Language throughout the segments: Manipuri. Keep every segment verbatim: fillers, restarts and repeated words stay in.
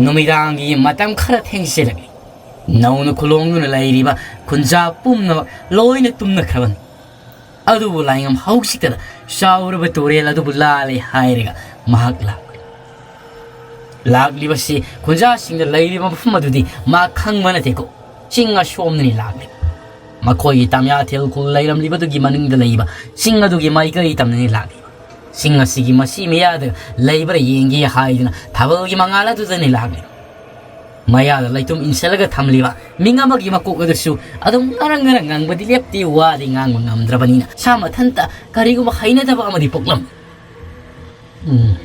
ꯅꯨꯃꯤꯗꯥꯡꯒꯤ ꯃꯇꯝ ꯈꯔ ꯊꯦꯡꯖꯤꯜꯂꯛꯂꯤ꯫ ꯅꯧꯅ ꯈꯨꯂꯣꯡꯗꯨꯅ ꯂꯩꯔꯤꯕ ꯈꯨꯟꯖꯥ ꯄꯨꯝꯅꯃꯛ ꯂꯣꯏꯅ ꯇꯨꯝꯅꯈ꯭ꯔꯕꯅꯤ꯫ ꯑꯗꯨꯕꯨ ꯂꯥꯏꯉꯝ ꯍꯧꯖꯤꯛꯇꯗ ꯆꯥꯎꯔꯕ ꯇꯨꯔꯦꯜ ꯑꯗꯨꯕꯨ ꯂꯥꯜꯂꯦ ꯍꯥꯏꯔꯒ ꯃꯍꯥꯛ ꯂꯥꯛꯂꯤ꯫ ꯂꯥꯛꯂꯤꯕꯁꯤ ꯈꯨꯟꯖꯥꯁꯤꯡꯗ ꯂꯩꯔꯤꯕ ꯃꯐꯝ ꯑꯗꯨꯗꯤ ꯃꯥ ꯈꯪꯕ ꯅꯠꯇꯦꯀꯣ꯫ ꯆꯤꯡ ꯑꯁꯣꯝꯗꯅꯤ ꯂꯥꯛꯂꯤꯕ꯫ ꯃꯈꯣꯏꯒꯤ ꯇꯝꯌꯥꯊꯦꯜ ꯈꯨꯜ ꯂꯩꯔꯝꯂꯤꯕꯗꯨꯒꯤ ꯃꯅꯤꯡꯗ ꯂꯩꯕ ꯆꯤꯡ ꯑꯗꯨꯒꯤ ꯃꯥꯏꯀꯩ ꯇꯝꯅꯅꯤ ꯂꯥꯛꯂꯤꯕ꯫ ꯆꯤꯡ ꯑꯁꯤꯒꯤ ꯃꯁꯤ ꯃꯌꯥꯗ ꯂꯩꯕ꯭ꯔꯥ ꯌꯦꯡꯒꯦ ꯍꯥꯏꯗꯨꯅ ꯊꯥꯕꯜꯒꯤ ꯃꯉꯥꯜ ꯑꯗꯨꯗꯅꯤ ꯂꯥꯛꯂꯤꯕ꯫ ꯃꯌꯥꯗ ꯂꯩꯇꯨꯝ ꯏꯟꯁꯤꯜꯂꯒ ꯊꯝꯂꯤꯕ ꯃꯤꯡ ꯑꯃꯒꯤ ꯃꯀꯣꯛ ꯑꯗꯨꯁꯨ ꯑꯗꯨꯝ ꯉꯔꯪ ꯉꯔꯪ ꯉꯪꯕꯗꯤ ꯂꯦꯞꯇꯦ, ꯋꯥꯗꯤ ꯉꯥꯡꯕ ꯉꯝꯗ꯭ꯔꯕꯅꯤꯅ ꯃꯁꯥ ꯃꯊꯟꯇ ꯀꯔꯤꯒꯨꯝꯕ ꯍꯩꯅꯗꯕ ꯑꯃꯗꯤ ꯄꯣꯛꯂꯝꯃꯤ꯫ ꯎꯝ꯫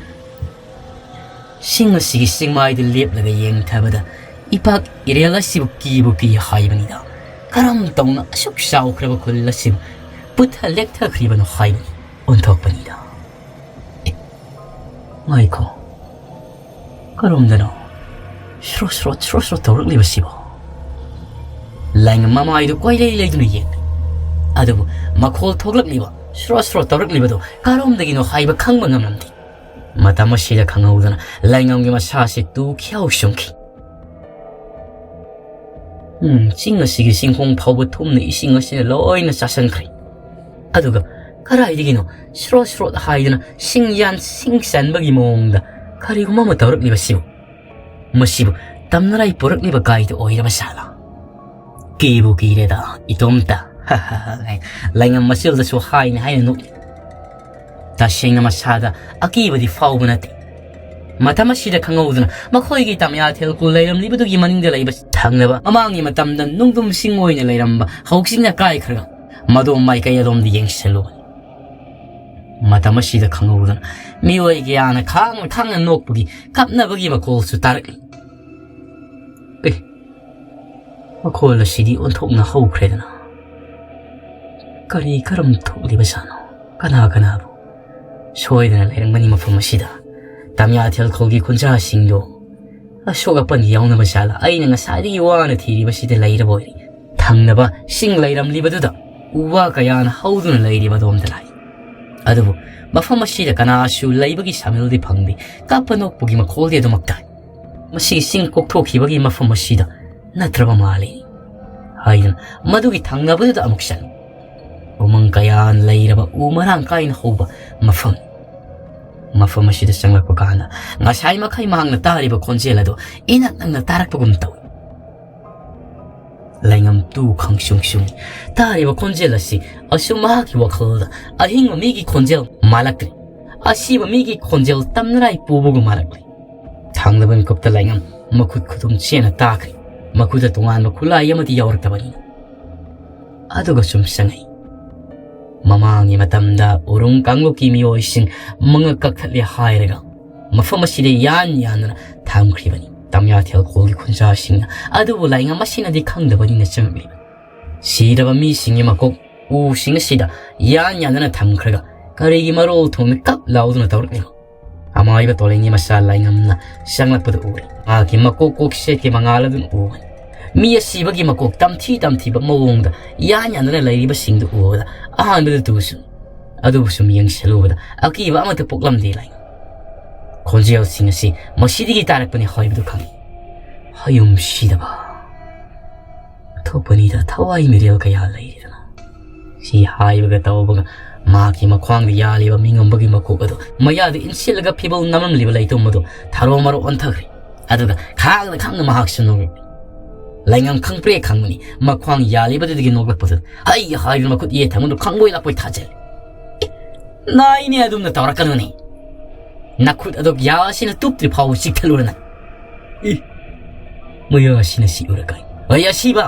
ꯆꯤꯡ ꯑꯁꯤꯒꯤ ꯆꯤꯡꯃꯥꯏꯗ ꯂꯦꯞꯂꯒ ꯌꯦꯡꯊꯕꯗ ꯏꯄꯥꯛ ꯏꯔꯦꯜ ꯑꯁꯤꯕꯨ ꯀꯤꯕꯨ ꯀꯤ ꯍꯥꯏꯕꯅꯤꯗ꯫ ꯀꯔꯝ ꯇꯧꯅ ꯑꯁꯨꯛ ꯆꯥꯎꯈ꯭ꯔꯕ ꯈꯨꯜ ꯑꯁꯤꯕꯨ ꯄꯨꯠꯊ ꯂꯦꯛꯊꯈ꯭ꯔꯤꯕꯅꯣ ꯍꯥꯏꯕꯅꯤ ꯑꯣꯟꯊꯣꯛꯄꯅꯤꯗ꯫ ꯑꯦ, ꯉꯥꯏꯈꯣ꯫ ꯀꯔꯣꯝꯗꯅꯣ ꯁ꯭ꯔꯣ ꯁ꯭ꯔꯣ ꯁ꯭ꯔꯣ ꯁ꯭ꯔꯣ ꯇꯧꯔꯛꯂꯤꯕꯁꯤꯕꯣ? ꯂꯥꯏꯉꯝ ꯃꯃꯥꯏꯗꯨ ꯀꯣꯏꯂꯩ ꯂꯩꯗꯨꯅ ꯌꯦꯡꯂꯤ꯫ ꯑꯗꯨꯕꯨ ꯃꯈꯣꯜ ꯊꯣꯛꯂꯛꯂꯤꯕ ꯁ꯭ꯔꯣ ꯁ꯭ꯔꯣ ꯇꯧꯔꯛꯂꯤꯕꯗꯨ ꯀꯔꯣꯝꯗꯒꯤꯅꯣ ꯍꯥꯏꯕ ꯈꯪꯕ ꯉꯝꯂꯝꯗꯦ꯫ ꯃꯇꯝ ꯑꯁꯤꯗ ꯈꯪꯍꯧꯗꯅ ꯂꯥꯏꯉꯝꯒꯤ ꯃꯁꯥꯁꯤ ꯇꯨ ꯈ꯭ꯌꯥꯎ ꯆꯨꯡꯈꯤ꯫ ꯎꯝ, ꯆꯤꯡ ꯑꯁꯤꯒꯤ ꯆꯤꯡꯈꯣꯡ ꯐꯥꯎꯕ ꯊꯨꯝꯅ ꯏꯁꯤꯡ ꯑꯁꯤꯅ ꯂꯣꯏꯅ ꯆꯥꯁꯤꯟꯈ꯭ꯔꯦ꯫ ꯑꯗꯨꯒ ꯀꯗꯥꯏꯗꯒꯤꯅꯣ ꯁ꯭ꯔꯣꯠ ꯁ꯭ꯔꯣꯠ ꯍꯥꯏꯗꯨꯅ ꯁꯤꯡ ꯌꯥꯟ ꯁꯤꯡ ꯆꯟꯕꯒꯤ ꯃꯑꯣꯡꯗ ꯀꯔꯤꯒꯨꯝꯕ ꯑꯃ ꯇꯧꯔꯛꯂꯤꯕꯁꯤꯕꯨ? ꯃꯁꯤꯕꯨ ꯇꯝꯅꯔꯥꯏ ꯄꯨꯔꯛꯂꯤꯕ ꯒꯥꯏꯗꯨ ꯑꯣꯏꯔꯕ ꯖꯥꯠꯂꯥ? ꯀꯤꯕꯨ ꯀꯤꯔꯦꯗ ꯏꯇꯣꯝꯇ꯫ ꯂꯥꯏꯉꯝ ꯃꯆꯤꯜꯗꯁꯨ ꯍꯥꯏꯅ ꯍꯥꯏꯅ ꯅꯣꯛꯏ꯫ ꯇꯁꯦꯡꯅ ꯃꯁꯥꯗ ꯑꯀꯤꯕꯗꯤ ꯐꯥꯎꯕ ꯅꯠꯇꯦ꯫ ꯃꯇꯝ ꯑꯁꯤꯗ ꯈꯪꯍꯧꯗꯅ ꯃꯈꯣꯏꯒꯤ ꯇꯝꯌꯥꯊꯦꯜ ꯈꯨꯜ ꯂꯩꯔꯝꯂꯤꯕꯗꯨꯒꯤ ꯃꯅꯤꯡꯗ ꯂꯩꯕ ꯊꯪꯅꯕ ꯃꯃꯥꯡꯒꯤ ꯃꯇꯝꯗ ꯅꯨꯡꯗꯨꯝꯁꯤꯡ ꯑꯣꯏꯅ ꯂꯩꯔꯝꯕ ꯍꯧꯖꯤꯛꯅ ꯀꯥꯏꯈ꯭ꯔꯒ ꯃꯗꯣꯝ ꯃꯥꯏꯀꯩ ꯑꯗꯣꯝꯗ ꯌꯦꯡꯁꯤꯜꯂꯨꯕꯅꯤ꯫ ꯃꯇꯝ ꯑꯁꯤꯗ ꯈꯪꯍꯧꯗꯅ ꯃꯤꯑꯣꯏ ꯀꯌꯥꯅ ꯈꯥꯡꯅ ꯈꯥꯡꯅ ꯅꯣꯛꯄꯒꯤ ꯀꯞꯅꯕꯒꯤ ꯃꯈꯣꯜꯁꯨ ꯇꯥꯔꯛꯂꯤ꯫ ꯑꯦ, ꯃꯈꯣꯜ ꯑꯁꯤꯗꯤ ꯑꯣꯟꯊꯣꯛꯅ ꯍꯧꯈ꯭ꯔꯦꯗꯅ꯫ ꯀꯔꯤ ꯀꯔꯝ ꯊꯣꯛꯂꯤꯕꯖꯥꯠꯅꯣ? ꯀꯅꯥ ꯀꯅꯥꯕꯨ? ꯁꯣꯏꯗꯅ ꯂꯩꯔꯝꯒꯅꯤ ꯃꯐꯝ ꯑꯁꯤꯗ꯫ ꯇꯝꯌꯥꯊꯦꯜ ꯈꯨꯜꯒꯤ ꯈꯨꯟꯖꯥꯁꯤꯡꯗꯣ ꯑꯁꯣꯛ ꯑꯄꯟ ꯌꯥꯎꯅꯕ ꯖꯥꯠꯂ? ꯑꯩꯅ ꯉꯁꯥꯏꯗꯒꯤ ꯋꯥꯅ ꯊꯤꯔꯤꯕꯁꯤꯗ ꯂꯩꯔꯕ ꯑꯣꯏꯔꯦ꯫ ꯊꯪꯅꯕ ꯆꯤꯡ ꯂꯩꯔꯝꯂꯤꯕꯗꯨꯗ ꯎ ꯋꯥ ꯀꯌꯥꯅ ꯍꯧꯗꯨꯅ ꯂꯩꯔꯤꯕ ꯑꯗꯣꯝꯗ ꯂꯥꯛꯏ꯫ ꯑꯗꯨꯕꯨ ꯃꯐꯝ ꯑꯁꯤꯗ ꯀꯅꯥꯁꯨ ꯂꯩꯕꯒꯤ ꯁꯥꯃꯤꯜꯗꯤ ꯐꯪꯗꯦ꯫ ꯀꯞꯄ ꯅꯣꯛꯄꯒꯤ ꯃꯈꯣꯜꯗꯤ ꯑꯗꯨꯃꯛ ꯇꯥꯏ꯫ "ꯃꯁꯤꯒꯤ ꯆꯤꯡ ꯀꯣꯛꯊꯣꯛꯈꯤꯕꯒꯤ ꯃꯐꯝ ꯑꯁꯤꯗ ꯅꯠꯇ꯭ꯔꯕ ꯃꯥꯜꯂꯤ" ꯍꯥꯏꯗꯨꯅ ꯃꯗꯨꯒꯤ ꯊꯪꯅꯕꯗꯨꯗ ꯑꯃꯨꯛ ꯆꯪꯉꯤ꯫ ꯎꯃꯪ ꯀꯌꯥꯅ ꯂꯩꯔꯕ, ꯎ ꯃꯔꯥꯡ ꯀꯥꯏꯅ ꯍꯧꯕ ꯃꯐꯝ꯫ ꯃꯐꯝ ꯑꯁꯤꯗ ꯆꯪꯂꯛꯄ ꯀꯥꯟꯗ ꯉꯁꯥꯏ ꯃꯈꯩ ꯃꯍꯥꯛꯅ ꯇꯥꯔꯤꯕ ꯈꯣꯟꯖꯦꯜ ꯑꯗꯨ ꯏꯅꯛ ꯅꯛꯅ ꯇꯥꯔꯛꯄꯒꯨꯝ ꯇꯧꯏ꯫ ꯂꯥꯏꯉꯝ ꯇꯨ ꯈꯪꯁꯨꯡ ꯁꯨꯡꯏ꯫ ꯇꯥꯔꯤꯕ ꯈꯣꯟꯖꯦꯜ ꯑꯁꯤ ꯑꯁꯨꯝ ꯃꯍꯥꯛꯀꯤ ꯋꯥꯈꯜꯗ ꯑꯍꯤꯡꯕ ꯃꯤꯒꯤ ꯈꯣꯟꯖꯦꯜ ꯃꯥꯜꯂꯛꯂꯤ꯫ ꯑꯁꯤꯕ ꯃꯤꯒꯤ ꯈꯣꯟꯖꯦꯜ ꯇꯝꯅꯔꯥꯏ ꯄꯨꯕꯒꯨꯝ ꯃꯥꯜꯂꯛꯂꯤ꯫ ꯊꯥꯡꯗꯕ ꯃꯤꯀꯨꯞꯇ ꯂꯥꯏꯉꯝ ꯃꯈꯨꯠ ꯈꯨꯗꯨꯝ ꯆꯦꯠꯅ ꯇꯥꯈ꯭ꯔꯦ꯫ ꯃꯈꯨꯠꯇ ꯇꯣꯉꯥꯟꯕ ꯈꯨꯠꯂꯥꯏ ꯑꯃꯗꯤ ꯌꯥꯎꯔꯛꯇꯕꯅꯤꯅ꯫ ꯑꯗꯨꯒ ꯁꯨꯝ ꯆꯪꯉꯛꯏ꯫ ꯃꯃꯥꯡꯒꯤ ꯃꯇꯝꯗ ꯎꯔꯨꯝ ꯀꯥꯡꯂꯨꯞꯀꯤ ꯃꯤꯑꯣꯏꯁꯤꯡ ꯃꯉꯛ ꯀꯛꯊꯠꯂꯦ ꯍꯥꯏꯔꯒ ꯃꯐꯝ ꯑꯁꯤꯗ ꯌꯥꯟ ꯌꯥꯟꯗꯨꯅ ꯊꯝꯈ꯭ꯔꯤꯕꯅꯤ꯫ ꯇꯝꯌꯥꯊꯦꯜ ꯈꯣꯜꯒꯤ ꯈꯨꯟꯖꯥꯁꯤꯡꯅ ꯑꯗꯨꯕꯨ ꯂꯥꯏꯉꯝ ꯑꯁꯤꯅꯗꯤ ꯈꯪꯗꯕꯅꯤꯅ ꯆꯪꯂꯛꯂꯤꯕꯅꯤ꯫ ꯁꯤꯔꯕ ꯃꯤꯁꯤꯡꯒꯤ ꯃꯀꯣꯛ ꯎꯁꯤꯡ ꯑꯁꯤꯗ ꯌꯥꯟ ꯌꯥꯟꯗꯨꯅ ꯊꯝꯈ꯭ꯔꯒ ꯀꯔꯤꯒꯤ ꯃꯔꯣꯜ ꯊꯣꯡꯅ ꯀꯞ ꯂꯥꯎꯗꯨꯅ ꯇꯧꯔꯛꯂꯤꯕ? ꯑꯃꯥꯏꯕ ꯇꯣꯂꯦꯟꯒꯤ ꯃꯆꯥ ꯂꯥꯏꯉꯝꯅ ꯆꯪꯂꯛꯄꯗꯨ ꯎꯔꯦ꯫ ꯃꯍꯥꯛꯀꯤ ꯃꯀꯣꯛ ꯀꯣꯛꯁꯦꯠꯀꯤ ꯃꯉꯥꯜ ꯑꯗꯨꯅ ꯎꯕꯅꯤ꯫ ꯃꯤ ꯑꯁꯤꯕꯒꯤ ꯃꯀꯣꯛ ꯇꯝꯊꯤ ꯇꯝꯊꯤꯕ ꯃꯑꯣꯡꯗ ꯌꯥꯟ ꯌꯥꯟꯗꯨꯅ ꯂꯩꯔꯤꯕꯁꯤꯡꯗꯨ ꯎꯕꯗ ꯑꯍꯥꯟꯕꯗ ꯇꯨꯁꯨ, ꯑꯗꯨꯕꯨ ꯁꯨꯝ ꯌꯦꯡꯁꯤꯜꯂꯨꯕꯗ ꯑꯀꯤꯕ ꯑꯃꯠꯇ ꯄꯣꯛꯂꯝꯗꯦ ꯂꯥꯏꯉꯝ꯫ ꯈꯣꯟꯖꯦꯜꯁꯤꯡ ꯑꯁꯤ ꯃꯁꯤꯗꯒꯤ ꯇꯥꯔꯛꯄꯅꯤ ꯍꯥꯏꯕꯗꯨ ꯈꯪꯏ꯫ ꯍꯌꯨꯝ ꯁꯤꯗꯕ꯫ ꯑꯇꯣꯞꯄꯅꯤꯗ ꯊꯋꯥꯏ ꯃꯤꯔꯦꯜ ꯀꯌꯥ ꯂꯩꯔꯤꯗꯅ꯫ ꯁꯤ ꯍꯥꯏꯕꯒ ꯇꯧꯕꯒ ꯃꯍꯥꯛꯀꯤ ꯃꯈ꯭ꯋꯥꯡꯗ ꯌꯥꯜꯂꯤꯕ ꯃꯤꯉꯝꯕꯒꯤ ꯃꯀꯣꯛ ꯑꯗꯨ ꯃꯌꯥꯗ ꯏꯟꯁꯤꯜꯂꯒ ꯐꯤꯕꯧ ꯅꯝꯂꯝꯂꯤꯕ ꯂꯩꯇꯨꯝ ꯑꯗꯨ ꯊꯔꯣ ꯃꯔꯣ ꯑꯣꯟꯊꯈ꯭ꯔꯦ꯫ ꯑꯗꯨꯒ ꯈꯥꯡꯅ ꯈꯥꯡꯅ ꯃꯍꯥꯛꯁꯨ ꯅꯣꯛꯂꯛꯂꯤ꯫ ꯂꯥꯏꯉꯝ ꯈꯪꯄ꯭ꯔꯦ ꯈꯪꯕꯅꯤ ꯃꯈ꯭ꯋꯥꯡ ꯌꯥꯜꯂꯤꯕꯗꯨꯗꯒꯤ ꯅꯣꯛꯂꯛꯄꯗꯨ꯫ ꯍꯩ ꯍꯥꯏꯗꯨꯅ ꯃꯈꯨꯠ ꯌꯦꯠ ꯊꯪꯕꯗꯨ ꯈꯪꯕꯣꯏ ꯂꯥꯛꯄꯣꯏ ꯊꯥꯖꯤꯜꯂꯤ꯫ "ꯅꯥꯏꯅꯦ, ꯑꯗꯨꯝꯅ ꯇꯧꯔꯛꯀꯅꯨꯅꯦ꯫ ꯅꯈꯨꯠ ꯑꯗꯨ ꯌꯥ ꯑꯁꯤꯅ ꯇꯨꯞꯇ꯭ꯔꯤ ꯐꯥꯎꯕ ꯆꯤꯛꯊꯠꯂꯨꯔꯅ꯫ ꯏ, ꯃꯌꯥ ꯑꯁꯤꯅ ꯆꯤꯛꯎꯔꯒ꯫ ꯑꯩ ꯑꯁꯤꯕ!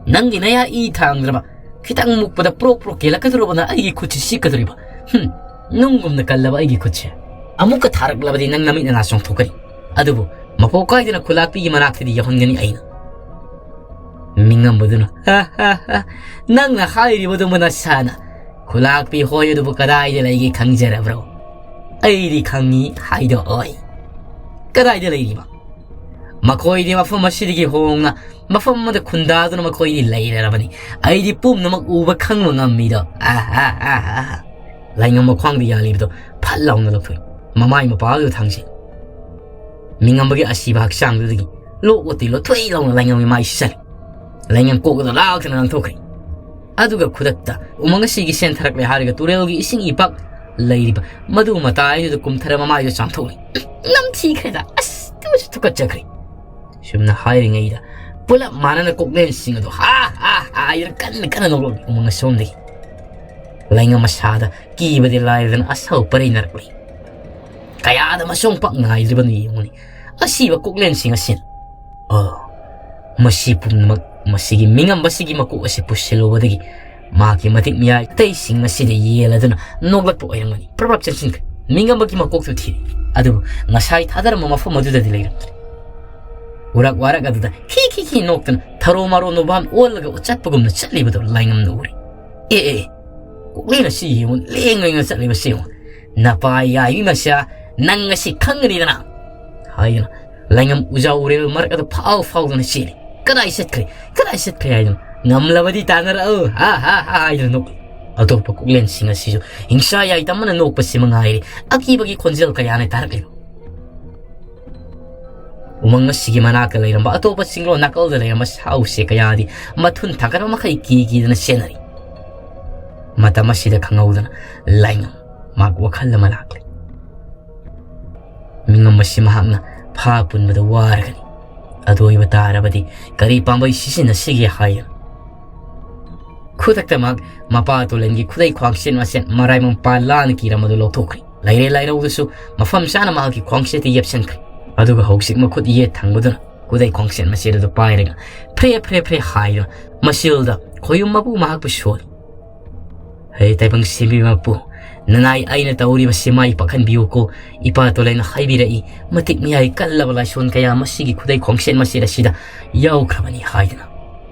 ꯅꯪꯒꯤ ꯅꯌꯥ ꯏ ꯊꯥꯡꯗ꯭ꯔꯕ, ꯈꯤꯇꯪ ꯃꯨꯛꯄꯗ ꯄ꯭ꯔꯣꯛ ꯄ꯭ꯔꯣꯛ ꯀꯦꯜꯂꯛꯀꯗꯧꯔꯕꯅ ꯑꯩꯒꯤ ꯈꯨꯠꯁꯤ ꯆꯤꯛꯀꯗꯧꯔꯤꯕ꯫ ꯍꯨꯝ, ꯅꯨꯡꯒꯨꯝꯅ ꯀꯜꯂꯕ ꯑꯩꯒꯤ ꯈꯨꯠꯁꯦ꯫ ꯑꯃꯨꯛꯀ ꯊꯥꯔꯛꯂꯕꯗꯤ ꯅꯪ ꯅꯃꯤꯠ ꯅꯅꯥ ꯆꯣꯡꯊꯣꯛꯀꯅꯤ꯫ ꯑꯗꯨꯕꯨ ꯃꯄꯣꯛ ꯀꯥꯏꯗꯅ ꯈꯨꯂꯥꯛꯄꯤꯒꯤ ꯃꯅꯥꯛꯇꯗꯤ ꯌꯧꯍꯟꯒꯅꯤ ꯑꯩꯅ꯫" ꯃꯤꯉꯝꯕꯗꯨꯅ, "ꯍꯥ, ꯍꯥ, ꯍꯥ, ꯅꯪꯅ ꯍꯥꯏꯔꯤꯕꯗꯨ ꯅꯁꯥꯅ ꯈꯨꯂꯥꯛꯄꯤ ꯍꯣꯏ ꯑꯗꯨꯕꯨ ꯀꯗꯥꯏꯗ ꯂꯩꯒꯦ ꯈꯪꯖꯔꯕ꯭ꯔꯣ?" "ꯑꯩꯗꯤ ꯈꯪꯉꯤ ꯍꯥꯏꯗꯣꯛꯑꯣꯏ꯫" "ꯀꯗꯥꯏꯗ ꯂꯩꯔꯤꯕ?" "ꯃꯈꯣꯏꯗꯤ ꯃꯐꯝ ꯑꯁꯤꯗꯒꯤ ꯍꯣꯡꯅ ꯃꯐꯝ ꯑꯃꯗ ꯈꯨꯟꯗꯥꯗꯨꯅ ꯃꯈꯣꯏꯗꯤ ꯂꯩꯔꯔꯕꯅꯤ꯫ ꯑꯩꯗꯤ ꯄꯨꯝꯅꯃꯛ ꯎꯕ ꯈꯪꯕ ꯉꯝꯃꯤꯗꯣ꯫" ꯑꯥ, ꯑꯥ, ꯑꯥ, ꯑꯥ꯫ ꯂꯥꯏꯉꯝ ꯃꯈ꯭ꯋꯥꯡꯗ ꯌꯥꯜꯂꯤꯕꯗꯣ ꯐꯠ ꯂꯥꯎꯅ ꯂꯧꯊꯣꯛꯏ꯫ ꯃꯃꯥꯏ ꯃꯄꯥꯗꯨꯗ ꯊꯥꯡꯖꯩ꯫ ꯃꯤꯉꯝꯕꯒꯤ ꯑꯁꯤꯕ ꯍꯛꯆꯥꯡꯗꯨꯗꯒꯤ ꯂꯣꯛ ꯑꯣꯠꯇꯤ ꯂꯣꯠꯊꯣꯛꯏ ꯂꯥꯎꯅ ꯂꯥꯏꯉꯝꯒꯤ ꯃꯥꯏ ꯁꯤꯆꯜꯂꯤ꯫ ꯂꯥꯏꯉꯝ ꯀꯣꯛ ꯑꯗꯨ ꯂꯥꯎꯗꯅ ꯂꯪꯊꯣꯛꯈ꯭ꯔꯦ꯫ ꯑꯗꯨꯒ ꯈꯨꯗꯛꯇ ꯎꯃꯪ ꯑꯁꯤꯒꯤ ꯁꯦꯟꯊꯔꯛꯂꯦ ꯍꯥꯏꯔꯒ ꯇꯨꯔꯦꯜꯒꯤ ꯏꯁꯤꯡ ꯏꯄꯥꯛ ꯂꯩꯔꯤꯕ ꯃꯗꯨ ꯃꯇꯥꯏꯗꯨꯗ ꯀꯨꯝꯊꯔ ꯃꯃꯥꯏꯗꯨ ꯆꯥꯝꯊꯣꯛꯂꯦ꯫ "ꯅꯝꯊꯤꯈ꯭ꯔꯦꯗ, ꯑꯁ, ꯇꯨꯁꯨ ꯊꯨꯀꯠꯆꯈ꯭ꯔꯦ"꯫ ꯁꯨꯝꯅ ꯍꯥꯏꯔꯤꯉꯩꯗ ꯄꯨꯂꯞ ꯃꯥꯟꯅꯅ ꯀꯣꯛꯂꯦꯟꯁꯤꯡ ꯑꯗꯨ ꯍꯥ ꯍꯥ ꯍꯥ ꯍꯥꯏꯗꯨꯅ ꯀꯟꯅ ꯀꯟꯅ ꯅꯣꯛꯂꯛꯂꯤ ꯎꯃꯪ ꯑꯁꯣꯝꯗꯒꯤ꯫ ꯂꯥꯏꯉꯝ ꯃꯁꯥꯗ ꯀꯤꯕꯗꯤ ꯂꯥꯏꯔꯗꯅ ꯑꯁꯥꯎ ꯄꯔꯩꯅꯔꯛꯂꯤ꯫ ꯀꯌꯥꯗ ꯃꯁꯣꯡ ꯄꯥꯛ ꯅꯥꯏꯗ꯭ꯔꯤꯕꯅꯣ ꯌꯦꯡꯉꯨꯅꯤ꯫ ꯑꯁꯤꯕ ꯀꯣꯛꯂꯦꯟꯁꯤꯡ ꯑꯁꯤꯅ꯫ ꯑꯣ, ꯃꯁꯤ ꯄꯨꯝꯅꯃꯛ ꯃꯁꯤꯒꯤ ꯃꯤꯉꯝꯕꯁꯤꯒꯤ ꯃꯀꯣꯛ ꯑꯁꯤ ꯄꯨꯁꯤꯜꯂꯨꯕꯗꯒꯤ ꯃꯍꯥꯛꯀꯤ ꯃꯇꯤꯛ ꯃꯤꯌꯥꯏ ꯑꯇꯩꯁꯤꯡ ꯑꯁꯤꯗ ꯌꯦꯜꯂꯗꯨꯅ ꯅꯣꯛꯂꯛꯄ ꯑꯣꯏꯔꯝꯒꯅꯤ꯫ ꯄ꯭ꯔꯚꯥꯞ ꯆꯦꯟꯁꯤꯟꯈ꯭ꯔꯦ꯫ ꯃꯤꯉꯝꯕꯒꯤ ꯃꯀꯣꯛꯇꯨ ꯊꯤꯔꯦ꯫ ꯑꯗꯨꯕꯨ ꯉꯁꯥꯏ ꯊꯥꯗꯔꯝꯕ ꯃꯐꯝ ꯑꯗꯨꯗꯗꯤ ꯂꯩꯔꯝꯗ꯭ꯔꯦ꯫ ꯎꯔꯛ ꯋꯥꯔꯛ ꯑꯗꯨꯗ ꯈꯤ ꯈꯤ ꯈꯤ ꯅꯣꯛꯇꯨꯅ ꯊꯔꯣ ꯃꯔꯣ ꯅꯣꯕꯥꯝ ꯑꯣꯜꯂꯒ ꯆꯠꯄꯒꯨꯝꯅ ꯆꯠꯂꯤꯕꯗꯨ ꯂꯥꯏꯉꯝꯅ ꯎꯔꯦ꯫ "ꯑꯦ, ꯑꯦ, ꯀꯣꯛꯂꯦꯟ ꯑꯁꯤ ꯌꯦꯡꯉꯨ, ꯂꯦꯡ ꯂꯦꯡꯅ ꯆꯠꯂꯤꯕꯁꯤ ꯌꯦꯡꯉꯨ꯫ ꯅꯄꯥ ꯌꯥꯏꯕꯤ ꯃꯁꯥ, ꯅꯪ ꯉꯁꯤ ꯈꯪꯒꯅꯤꯗꯅ" ꯍꯥꯏꯗꯨꯅ ꯂꯥꯏꯉꯝ ꯎꯖꯥ ꯎꯔꯦꯜ ꯃꯔꯛ ꯑꯗꯨ ꯐꯥꯎ ꯐꯥꯎꯗꯨꯅ ꯆꯦꯜꯂꯤ꯫ "ꯀꯗꯥꯏ ꯆꯠꯈ꯭ꯔꯦ? ꯀꯗꯥꯏ ꯆꯠꯈ꯭ꯔꯦ?" ꯍꯥꯏꯗꯨꯅ, "ꯉꯝꯂꯕꯗꯤ ꯇꯥꯟꯅꯔꯛꯎ, ꯍꯥ, ꯍꯥ, ꯍꯥ" ꯍꯥꯏꯗꯨꯅ ꯅꯣꯛꯂꯤ꯫ ꯑꯇꯣꯞꯄ ꯀꯣꯛꯂꯦꯟꯁꯤꯡ ꯑꯁꯤꯁꯨ ꯍꯤꯡꯁꯥ ꯌꯥꯏ ꯇꯝꯕꯅ ꯅꯣꯛꯄꯁꯤ ꯃꯉꯥꯏꯔꯦ꯫ ꯑꯀꯤꯕꯒꯤ ꯈꯣꯟꯖꯦꯜ ꯀꯌꯥꯅ ꯇꯥꯔꯛꯂꯤꯕ꯫ ꯎꯃꯪ ꯑꯁꯤꯒꯤ ꯃꯅꯥꯛꯇ ꯂꯩꯔꯝꯕ ꯑꯇꯣꯞꯄ ꯆꯤꯡꯂꯣꯟ ꯅꯥꯀꯜꯗ ꯂꯩꯔꯝꯕ ꯁꯥ ꯎꯆꯦꯛ ꯀꯌꯥꯗꯤ ꯃꯊꯨꯟ ꯊꯥꯡꯒꯠꯄ ꯃꯈꯩ ꯀꯤ ꯀꯤꯗꯅ ꯆꯦꯟꯅꯔꯤ꯫ ꯃꯇꯝ ꯑꯁꯤꯗ ꯈꯪꯍꯧꯗꯅ ꯂꯥꯏꯉꯝ ꯃꯍꯥꯛ ꯋꯥꯈꯜ ꯑꯃ ꯂꯥꯛꯂꯦ꯫ ꯃꯤꯉꯝ ꯑꯁꯤ ꯃꯍꯥꯛꯅ ꯐꯥ ꯄꯨꯟꯕꯗ ꯋꯥꯔꯒꯅꯤ꯫ ꯑꯗꯨ ꯑꯣꯏꯕ ꯇꯥꯔꯕꯗꯤ ꯀꯔꯤ ꯄꯥꯝꯕꯩ ꯁꯤꯖꯤꯟꯅꯁꯤꯒꯦ ꯍꯥꯏꯅ ꯈꯨꯗꯛꯇ ꯃꯍꯥꯛ ꯃꯄꯥ ꯇꯣꯂꯦꯟꯒꯤ ꯈꯨꯗꯩ ꯈ꯭ꯋꯥꯡꯁꯦꯠ ꯃꯁꯦꯟ ꯃꯔꯥꯏ ꯃꯄꯥ ꯂꯥꯅ ꯀꯤꯔꯝꯕꯗꯨ ꯂꯧꯊꯣꯛꯈ꯭ꯔꯦ꯫ ꯂꯩꯔꯦ ꯂꯥꯏꯔꯧꯗꯁꯨ ꯃꯐꯝ ꯆꯥꯅ ꯃꯍꯥꯛꯀꯤ ꯈ꯭ꯋꯥꯡꯁꯦꯠꯇ ꯌꯦꯞꯁꯤꯟꯈ꯭ꯔꯦ꯫ ꯑꯗꯨꯒ ꯍꯧꯖꯤꯛ ꯃꯈꯨꯠ ꯌꯦꯠ ꯊꯪꯕꯗꯨꯅ ꯈꯨꯗꯩ ꯈ꯭ꯋꯥꯡꯁꯦꯠ ꯃꯁꯦꯠ ꯑꯗꯨ ꯄꯥꯏꯔꯒ ꯐ꯭ꯔꯦ ꯐ꯭ꯔꯦ ꯐ꯭ꯔꯦ ꯍꯥꯏꯗꯨꯅ ꯃꯆꯤꯜꯗ ꯈꯣꯌꯨꯝ ꯃꯄꯨ ꯃꯍꯥꯛꯄꯨ ꯁꯣꯜꯂꯤ꯫ "ꯍꯦ ꯇꯥꯏꯕꯪ ꯁꯦꯝꯕꯤ ꯃꯄꯨ, ꯅꯅꯥꯏ ꯑꯩꯅ ꯇꯧꯔꯤꯕꯁꯤ ꯃꯥꯏ ꯄꯥꯛꯍꯟꯕꯤꯌꯨꯀꯣ꯫ ꯏꯄꯥ ꯇꯣꯂꯦꯟꯅ ꯍꯥꯏꯕꯤꯔꯛꯏ, ꯃꯇꯤꯛ ꯃꯤꯌꯥꯏ ꯀꯜꯂꯕ ꯂꯥꯏꯁꯣꯟ ꯀꯌꯥ ꯃꯁꯤꯒꯤ ꯈꯨꯗꯩ ꯈꯣꯡꯁꯦꯟ ꯃꯆꯦꯠ ꯑꯁꯤꯗ ꯌꯥꯎꯈ꯭ꯔꯕꯅꯤ" ꯍꯥꯏꯗꯅ꯫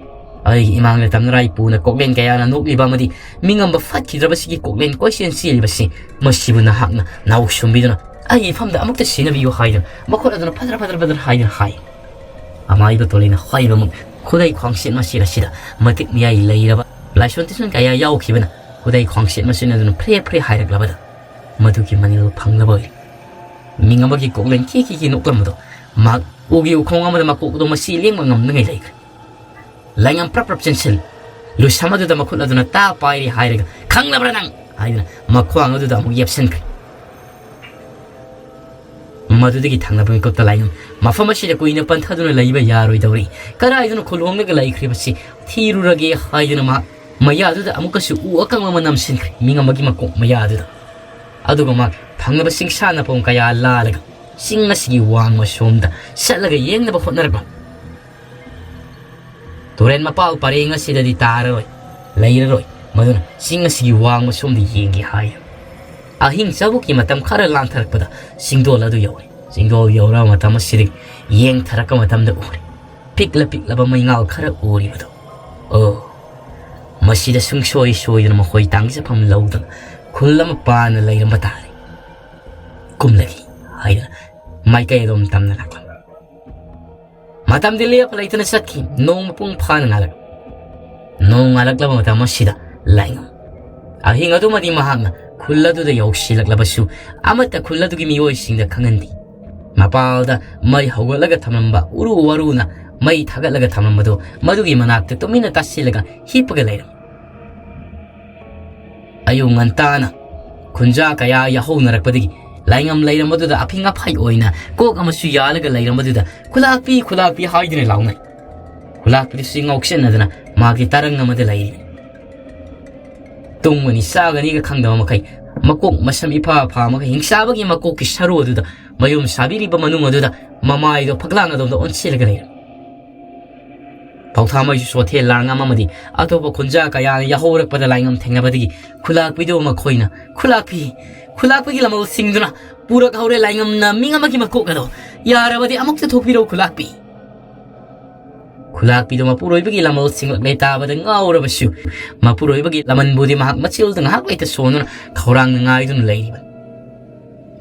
ꯑꯩꯒꯤ ꯏꯃꯥꯡꯗ ꯇꯝꯅꯔꯥꯏ ꯄꯨꯅ ꯀꯣꯛꯂꯦꯟ ꯀꯌꯥꯅ ꯅꯣꯛꯂꯤꯕ ꯑꯃꯗꯤ ꯃꯤꯉꯝꯕ ꯐꯠꯈꯤꯗ꯭ꯔꯕꯁꯤꯒꯤ ꯀꯣꯛꯂꯦꯟ ꯀꯣꯏꯆꯦꯟ ꯆꯦꯜꯂꯤꯕꯁꯤ, ꯃꯁꯤꯕꯨ ꯅꯍꯥꯛꯅ ꯅꯥꯎ ꯁꯨꯝꯕꯤꯗꯨꯅ ꯑꯩꯒꯤ ꯏꯐꯝꯗ ꯑꯃꯨꯛꯇ ꯁꯤꯟꯅꯕꯤꯌꯨ ꯍꯥꯏꯗꯨꯅ ꯃꯈꯨꯠ ꯑꯗꯨꯅ ꯐꯗ꯭ꯔ ꯐꯗ꯭ꯔ ꯐꯗ꯭ꯔ ꯍꯥꯏꯗꯨꯅ ꯍꯥꯏ꯫ ꯑꯃꯥꯏꯕ ꯇꯣꯂꯦꯟꯅ ꯍꯥꯏꯕꯃꯛ ꯈꯨꯗꯩ ꯈ꯭ꯋꯥꯡꯁꯦꯠ ꯃꯆꯦꯠ ꯑꯁꯤꯗ ꯃꯇꯤꯛ ꯃꯤꯌꯥꯏ ꯂꯩꯔꯕ ꯂꯥꯏꯁꯣꯟ ꯇꯤꯁꯣꯟ ꯀꯌꯥ ꯌꯥꯎꯈꯤꯕꯅ ꯈꯨꯗꯩ ꯈ꯭ꯋꯥꯡꯁꯦꯠ ꯃꯆꯦꯠ ꯑꯗꯨꯅ ꯐ꯭ꯔꯦ ꯐ꯭ꯔꯦ ꯍꯥꯏꯔꯛꯂꯕꯗ ꯃꯗꯨꯒꯤ ꯃꯅꯤꯜ ꯐꯪꯂꯕ ꯑꯣꯏꯔꯦ꯫ ꯃꯤꯡ ꯑꯃꯒꯤ ꯀꯣꯛꯂꯦꯟ ꯈꯤ ꯈꯤ ꯈꯤ ꯅꯣꯛꯂꯝꯕꯗꯣ ꯃꯍꯥꯛ ꯎꯒꯤ ꯎꯈꯣꯡ ꯑꯃꯗ ꯃꯀꯣꯛ ꯑꯗꯨ ꯃꯁꯤ ꯂꯦꯡꯕ ꯉꯝꯗꯉꯩ ꯂꯩꯈ꯭ꯔꯦ꯫ ꯂꯥꯏꯉꯝ ꯄ꯭ꯔꯞ ꯄ꯭ꯔꯞ ꯆꯦꯟꯁꯤꯜꯂꯤ꯫ ꯂꯨꯁꯝ ꯑꯗꯨꯗ ꯃꯈꯨꯠ ꯑꯗꯨꯅ ꯇꯥ ꯄꯥꯏꯔꯤ ꯍꯥꯏꯔꯒ, "ꯈꯪꯂꯕ꯭ꯔꯥ ꯅꯪ?" ꯍꯥꯏꯗꯨꯅ ꯃꯈ꯭ꯋꯥꯡ ꯑꯗꯨꯗ ꯑꯃꯨꯛ ꯌꯦꯞꯁꯤꯟꯈ꯭ꯔꯦ꯫ ꯃꯗꯨꯗꯒꯤ ꯊꯪꯅꯕ ꯃꯤꯀꯨꯞꯇ ꯂꯥꯏꯉꯝ ꯃꯐꯝ ꯑꯁꯤꯗ ꯀꯨꯏꯅ ꯄꯟꯊꯗꯨꯅ ꯂꯩꯕ ꯌꯥꯔꯣꯏꯗꯧꯔꯤ꯫ ꯀꯗꯥꯏꯗꯅꯣ ꯈꯨꯜꯍꯣꯡꯂꯒ ꯂꯩꯈ꯭ꯔꯤꯕꯁꯤ ꯊꯤꯔꯨꯔꯒꯦ ꯍꯥꯏꯗꯨꯅ ꯃꯍꯥꯛ ꯃꯌꯥꯗꯨꯗ ꯑꯃꯨꯛꯀꯁꯨ ꯎ ꯑꯀꯪꯕ ꯑꯃ ꯅꯝꯁꯤꯟꯈ꯭ꯔꯦ, ꯃꯤꯡ ꯑꯃꯒꯤ ꯃꯀꯣꯛ ꯃꯌꯥꯗꯨꯗ꯫ ꯑꯗꯨꯒ ꯃꯍꯥꯛ ꯊꯪꯅꯕ ꯁꯤꯡꯁꯥ ꯅꯄꯣꯝ ꯀꯌꯥ ꯂꯥꯜꯂꯒ ꯆꯤꯡ ꯑꯁꯤꯒꯤ ꯋꯥꯡꯃ ꯁꯣꯝꯗ ꯆꯠꯂꯒ ꯌꯦꯡꯅꯕ ꯍꯣꯠꯅꯔꯛꯄ꯫ ꯇꯨꯔꯦꯟ ꯃꯄꯥꯜ ꯄꯔꯦꯡ ꯑꯁꯤꯗꯗꯤ ꯇꯥꯔꯔꯣꯏ, ꯂꯩꯔꯔꯣꯏ, ꯃꯗꯨꯅ ꯆꯤꯡ ꯑꯁꯤꯒꯤ ꯋꯥꯡꯃ ꯁꯣꯝꯗ ꯌꯦꯡꯒꯦ ꯍꯥꯏ꯫ ꯑꯍꯤꯡ ꯆꯕꯨꯛꯀꯤ ꯃꯇꯝ ꯈꯔ ꯂꯥꯟꯊꯔꯛꯄꯗ ꯆꯤꯡꯗꯣꯜ ꯑꯗꯨ ꯌꯧꯔꯦ꯫ ꯆꯤꯡꯗꯣꯜ ꯌꯧꯔꯕ ꯃꯇꯝ ꯑꯁꯤꯗꯒꯤ ꯌꯦꯡꯊꯔꯛꯄ ꯃꯇꯝꯗ ꯎꯔꯦ, ꯄꯤꯛꯂ ꯄꯤꯛꯂꯕ ꯃꯩꯉꯥꯜ ꯈꯔ ꯎꯔꯤꯕꯗꯨ꯫ ꯑꯣ, ꯃꯁꯤꯗ ꯁꯨꯡꯁꯣꯏ ꯁꯣꯏꯗꯅ ꯃꯈꯣꯏ ꯇꯥꯡꯖꯐꯝ ꯂꯧꯗꯅ ꯈꯨꯜ ꯑꯃ ꯄꯥꯟꯅ ꯂꯩꯔꯝꯕ ꯇꯥꯔꯦ꯫ ꯀꯨꯝꯂꯒꯦ ꯍꯥꯏꯗꯅ ꯃꯥꯏꯀꯩ ꯑꯗꯨꯝ ꯇꯝꯅ ꯂꯥꯛꯂꯝꯃꯤ꯫ ꯃꯇꯝꯗꯤ ꯂꯦꯞꯄ ꯂꯩꯇꯅ ꯆꯠꯈꯤ꯫ ꯅꯣꯡ ꯃꯄꯨꯡ ꯐꯥꯅ ꯉꯥꯜꯂꯛ ꯅꯣꯡ ꯉꯥꯜꯂꯛꯂꯕ ꯃꯇꯝ ꯑꯁꯤꯗ ꯂꯥꯏꯉꯝ ꯑꯍꯤꯡ ꯑꯗꯨꯃꯗꯤ ꯃꯍꯥꯛꯅ ꯈꯨꯜ ꯑꯗꯨꯗ ꯌꯧꯁꯤꯜꯂꯛꯂꯕꯁꯨ ꯑꯃꯠꯇ ꯈꯨꯜ ꯑꯗꯨꯒꯤ ꯃꯤꯑꯣꯏꯁꯤꯡꯗ ꯈꯪꯍꯟꯗꯦ꯫ ꯃꯄꯥꯜꯗ ꯃꯩ ꯍꯧꯒꯠꯂꯒ ꯊꯝꯂꯝꯕ ꯎꯔꯨ ꯋꯥꯔꯨꯅ ꯃꯩ ꯊꯥꯒꯠꯂꯒ ꯊꯝꯂꯝꯕꯗꯨ ꯃꯗꯨꯒꯤ ꯃꯅꯥꯛꯇ ꯇꯨꯃꯤꯟꯅ ꯇꯥꯁꯤꯜꯂꯒ ꯍꯤꯞꯄꯒ ꯂꯩꯔꯝꯃꯤ꯫ ꯑꯌꯨꯛ ꯉꯟꯇꯥꯅ ꯈꯨꯟꯖꯥ ꯀꯌꯥ ꯌꯥꯍꯧꯅꯔꯛꯄꯗꯒꯤ ꯂꯥꯏꯉꯝ ꯂꯩꯔꯝꯕꯗꯨꯗ ꯑꯐꯤꯡ ꯑꯐꯥꯏ ꯑꯣꯏꯅ ꯀꯣꯛ ꯑꯃꯁꯨ ꯌꯥꯜꯂꯒ ꯂꯩꯔꯝꯕꯗꯨꯗ, "ꯈꯨꯂꯥꯛꯄꯤ, ꯈꯨꯂꯥꯛꯄꯤ" ꯍꯥꯏꯗꯨꯅ ꯂꯥꯎꯅꯩ꯫ ꯈꯨꯂꯥꯛꯄꯤꯗꯨꯁꯨ ꯉꯥꯎꯁꯤꯟꯅꯗꯅ ꯃꯥꯒꯤ ꯇꯔꯪ ꯑꯃꯗ ꯂꯩꯔꯤ꯫ ꯇꯨꯝꯒꯅꯤ ꯆꯥꯒꯅꯤꯒ ꯈꯪꯗꯕ ꯃꯈꯩ ꯃꯀꯣꯛ ꯃꯁꯝ ꯏꯐꯥ ꯐꯥ ꯃꯈꯩ ꯍꯤꯡꯆꯥꯕꯒꯤ ꯃꯀꯣꯛꯀꯤ ꯁꯔꯨ ꯑꯗꯨꯗ ꯃꯌꯨꯝ ꯁꯥꯕꯤꯔꯤꯕ ꯃꯅꯨꯡ ꯑꯗꯨꯗ ꯃꯃꯥꯏꯗꯣ ꯐꯛꯂꯥꯡ ꯑꯗꯣꯝꯗ ꯑꯣꯟꯁꯤꯜꯂꯒ ꯂꯩꯔꯝꯃꯤ꯫ ꯄꯥꯎꯊꯥꯃꯩꯁꯨ ꯆꯣꯊꯦ ꯂꯥꯡꯉꯝ ꯑꯃꯗꯤ ꯑꯇꯣꯞꯄ ꯈꯨꯟꯖꯥ ꯀꯌꯥꯅ ꯌꯥꯍꯧꯔꯛꯄꯗ ꯂꯥꯏꯉꯝ ꯊꯦꯡꯅꯕꯗꯒꯤ ꯈꯨꯂꯥꯛꯄꯤꯗꯨ ꯃꯈꯣꯏꯅ, "ꯈꯨꯂꯥꯛꯄꯤ, ꯈꯨꯂꯥꯛꯄꯤꯒꯤ ꯂꯃꯜꯁꯤꯡꯗꯨꯅ ꯄꯨꯔꯛꯍꯧꯔꯦ ꯂꯥꯏꯉꯝꯅ ꯃꯤꯡ ꯑꯃꯒꯤ ꯃꯀꯣꯛ ꯑꯗꯣ꯫ ꯌꯥꯔꯕꯗꯤ ꯑꯃꯨꯛꯇ ꯊꯣꯛꯄꯤꯔꯧ ꯈꯨꯂꯥꯛꯄꯤ꯫" ꯈꯨꯂꯥꯛꯄꯤꯗꯨ ꯃꯄꯨꯔꯣꯏꯕꯒꯤ ꯂꯃꯜꯁꯤꯡꯂꯛꯂꯦ ꯇꯥꯕꯗ ꯉꯥꯎꯔꯕꯁꯨ ꯃꯄꯨꯔꯣꯏꯕꯒꯤ ꯂꯃꯟꯕꯨꯗꯤ ꯃꯍꯥꯛ ꯃꯆꯤꯜꯗ ꯉꯥꯏꯍꯥꯛ ꯂꯩꯇ ꯁꯣꯟꯗꯨꯅ ꯈꯧꯔꯥꯡꯅ ꯉꯥꯏꯗꯨꯅ ꯂꯩꯔꯤꯕꯅꯤ꯫